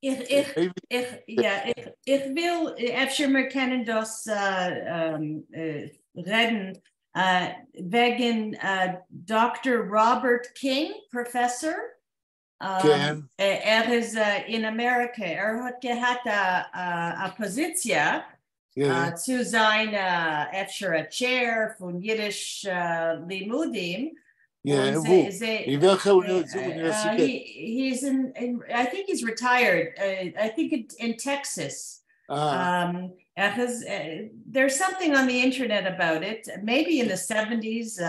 C: איך,
A: Maybe
C: איך, יאָ, איך, איך וויל אפֿשר מיר קענען דאָס רעדן וועגן Dr. Robert King, professor.
A: כן.
C: ער איז אין אַמעריקע. ער האָט געהאַט אַ פּאָזיציע צו זײַן אפֿשר אַ chair פֿון ייִדיש לימודים.
A: Yeah,
C: און
A: וווּ?
C: זיי,
A: אין וועלכער אוניווערסיטעט?
C: He's in, I think he's retired. I think in Texas. ער איז, there's something on the internet about it. Maybe in the 70s.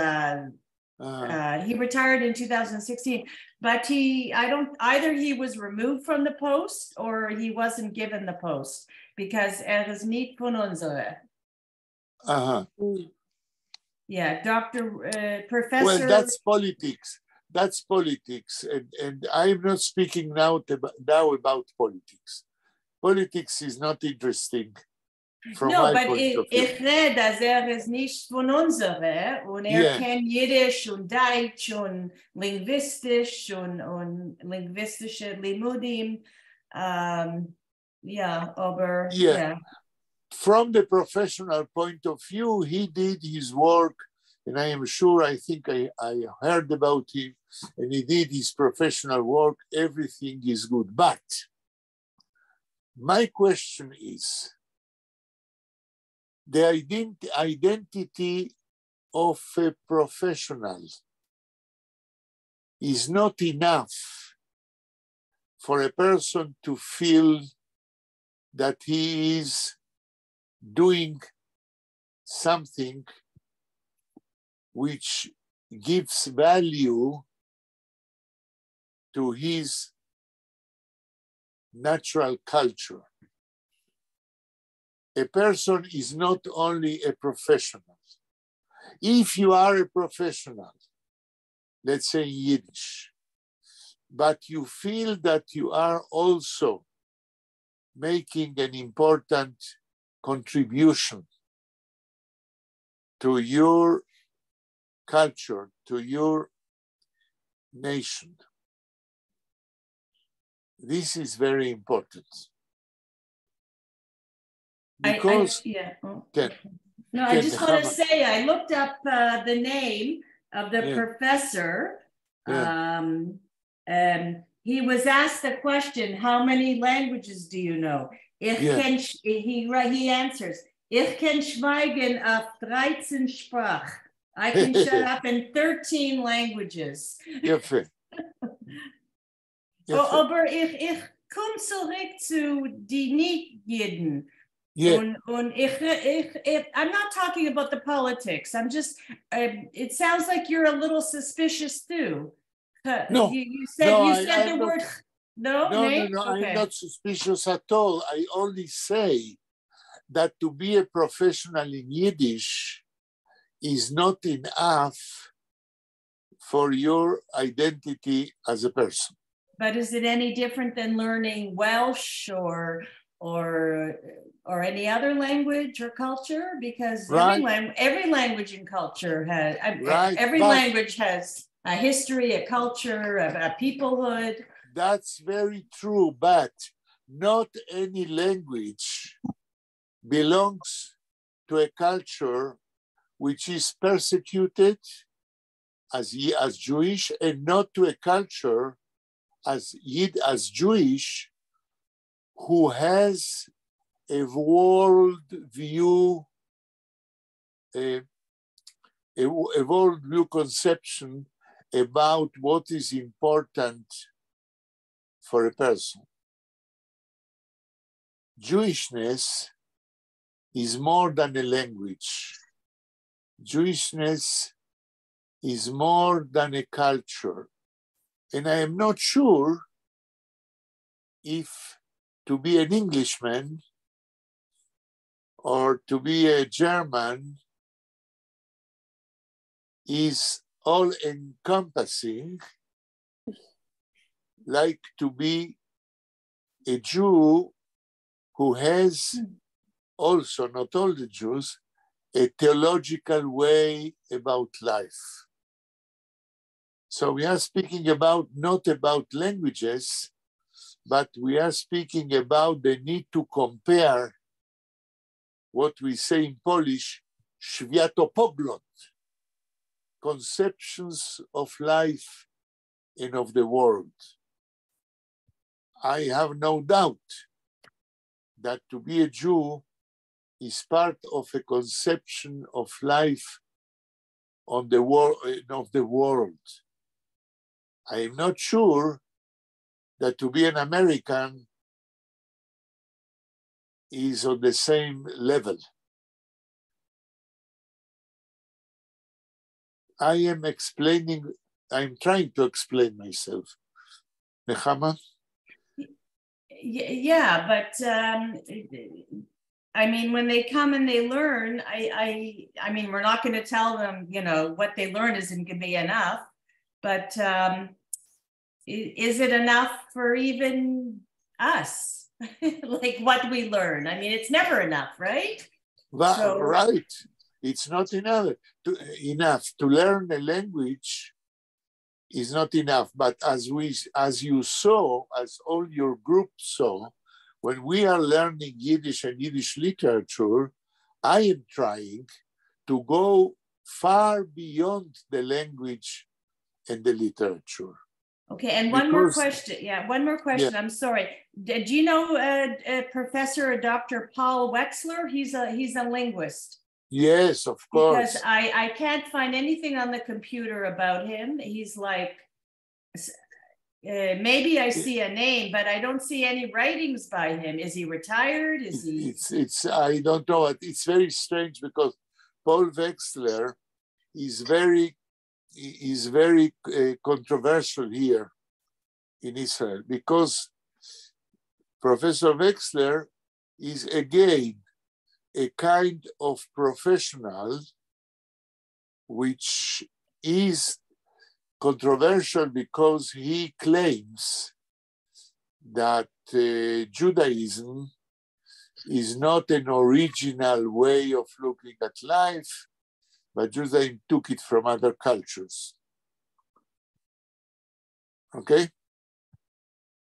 C: He retired in 2016, but he, I don't, either he was removed from the post or he wasn't given the post because ער איז נישט פֿון אונדזערע. Yeah, Dr. Professor.
A: Well, that's politics. That's politics. And I'm not speaking now about politics. Politics is not interesting from
C: No,
A: my
C: but
A: point of view.
C: איך רעד, אַז ער איז נישט פֿון אונדזערע און ער קען ייִדיש און דײַטש און לינגוויסטיש און לינגוויסטישע לימודים. יאָ, אָבער, yeah.
A: From the professional point of view, he did his work, and I am sure, I think I heard about him, and he did his professional work. Everything is good. But my question is, the identity of a professional is not enough for a person to feel that he is doing something which gives value to his natural culture. A person is not only a professional. If you are a professional, let's say in Yiddish, but you feel that you are also making an important contribution to your culture, to your nation. This is very important. Because
C: Oh.
A: כן.
C: No, I
A: כן,
C: just want to
A: נחמה.
C: Say I looked up the name of the professor. He was asked the question, "How many languages do you know?" איך קען, he answers, "איך קען שווײַגן אויף 13 שפּראַך." I can shut up in 13 languages.
A: יפה. יפה.
C: אָבער איך קום צוריק צו די נישט-ייִדן. און איך, I'm not talking about the politics. It sounds like you're a little suspicious too.
A: No.
C: You said
A: No,
C: you said
A: I'm
C: the
A: not.
C: word. No,
A: No,
C: ניין?
A: no, I'm not suspicious at all. I only say that to be a professional in Yiddish is not enough for your identity as a person.
C: But is it any different than learning Welsh or any other language or culture? Because every language and culture has every language has a history, a culture, a peoplehood.
A: That's very true, but not any language belongs to a culture which is persecuted as Jewish, and not to a culture as Jewish who has a world view, a world view conception about what is important for a person. Jewishness is more than a language. Jewishness is more than a culture. And I am not sure if to be an Englishman or to be a German is all encompassing, like to be a Jew who has also, not all the Jews, a theological way about life. So we are speaking about not about languages, but we are speaking about the need to compare what we say in Polish, światopogląd, conceptions of life and of the world. I have no doubt that to be a Jew is part of a conception of life on the world of the world. I am not sure that to be an American is on the same level. I am explaining, I'm trying to explain myself. Nechama?
C: Yeah, but I mean, when they come and they learn, I mean, we're not going to tell them, you know, what they learn isn't going to be enough, but is it enough for even us? Like what we learn? I mean, it's never enough, right?
A: Well, right. It's not enough. To learn a language is not enough. But as you saw, as all your group saw, when we are learning Yiddish and Yiddish literature, I am trying to go far beyond the language and the literature.
C: Okay, and one more question. Yeah, one more question. Yeah. I'm sorry. Do you know Professor Dr. Paul Wexler? He's a linguist.
A: Yes, of course.
C: Because I can't find anything on the computer about him. He's like, maybe I see a name, but I don't see any writings by him. Is he retired? Is he?
A: It's I don't know. It's very strange because Paul Wexler is very controversial here in Israel because Professor Wexler is again a kind of professional which is controversial because he claims that Judaism is not an original way of looking at life, but Judaism took it from other cultures. Okay?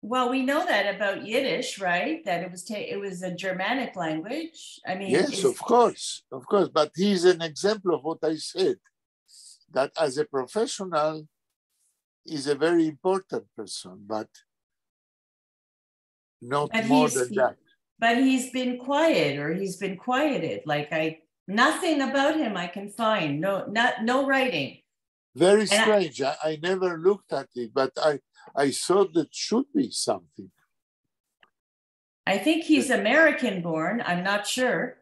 C: Well, we know that about Yiddish, right? That it was it was a Germanic language. I mean,
A: yes, of course. But he's an example of what I said, that as a professional, is a very important person, but not more than that.
C: But he's been quiet, or he's been quieted. Like nothing about him I can find. No, no writing.
A: Very strange. I never looked at it, but I thought that should be something.
C: I think he's American born. I'm not sure.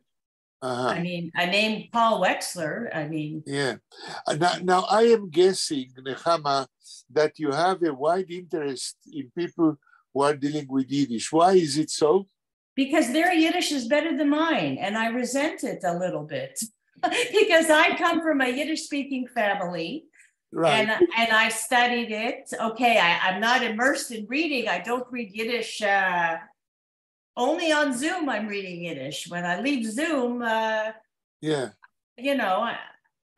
C: Uh-huh. I mean, I named Paul Wexler. I mean.
A: Yeah. Now I am guessing, Nechama, that you have a wide interest in people who are dealing with Yiddish. Why is it so?
C: Because their Yiddish is better than mine, and I resent it a little bit because I come from a Yiddish-speaking family.
A: Right.
C: And I studied it. Okay, I'm not immersed in reading. I don't read Yiddish. Only on Zoom I'm reading Yiddish. When I leave Zoom,
A: yeah,
C: you know,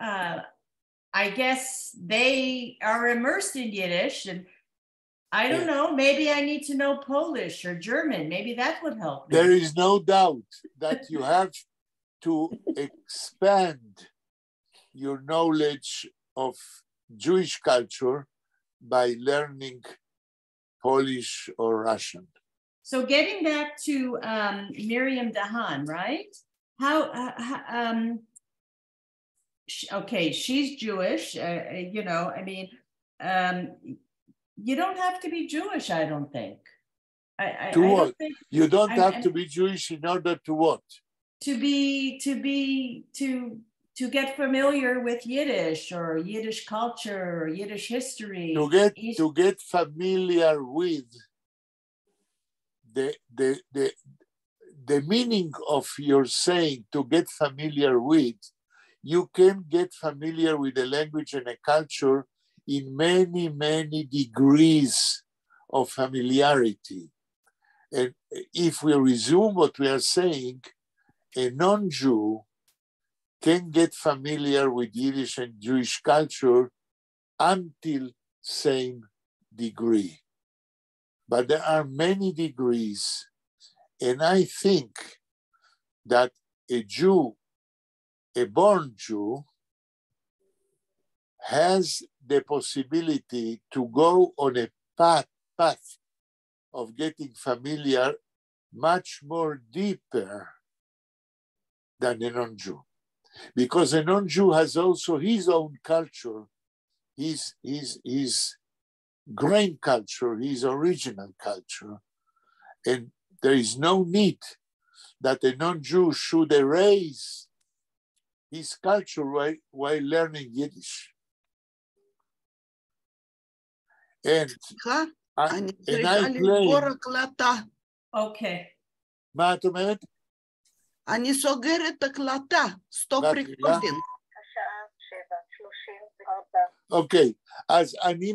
C: I guess they are immersed in Yiddish, and I don't know, maybe I need to know Polish or German. Maybe that would help me.
A: There is no doubt that you have to expand your knowledge of Jewish culture by learning Polish or Russian.
C: So getting back to Miriam Dahan, right? How, okay, she's Jewish, you know, I mean, you don't have to be Jewish, I don't think. I
A: To
C: I
A: what?
C: don't think
A: You don't have to
C: I'm-
A: be Jewish in order to what?
C: To be to be to to get familiar with Yiddish or Yiddish culture or Yiddish history.
A: To get familiar with the meaning of your saying to get familiar with, you can get familiar with the language and a culture in many, many degrees of familiarity. And if we resume what we are saying, a non-Jew can get familiar with Yiddish and Jewish culture until same degree. But there are many degrees, and I think that a Jew, a born Jew, has the possibility to go on a path of getting familiar much more deeper than a non-Jew. Because a non-Jew has also his own culture, his grain culture, his original culture. And there is no need that a non-Jew should erase his culture while learning Yiddish. And
B: סליחה, אני
A: and
B: צריכה
A: I
B: לסגור
A: claim,
B: הקלטה.
C: Okay.
A: מה את אומרת?
B: אני סוגרת הקלטה. Stop
A: רק רגע.
B: Recording.
E: השעה 7:34.
A: אוקיי, אז אני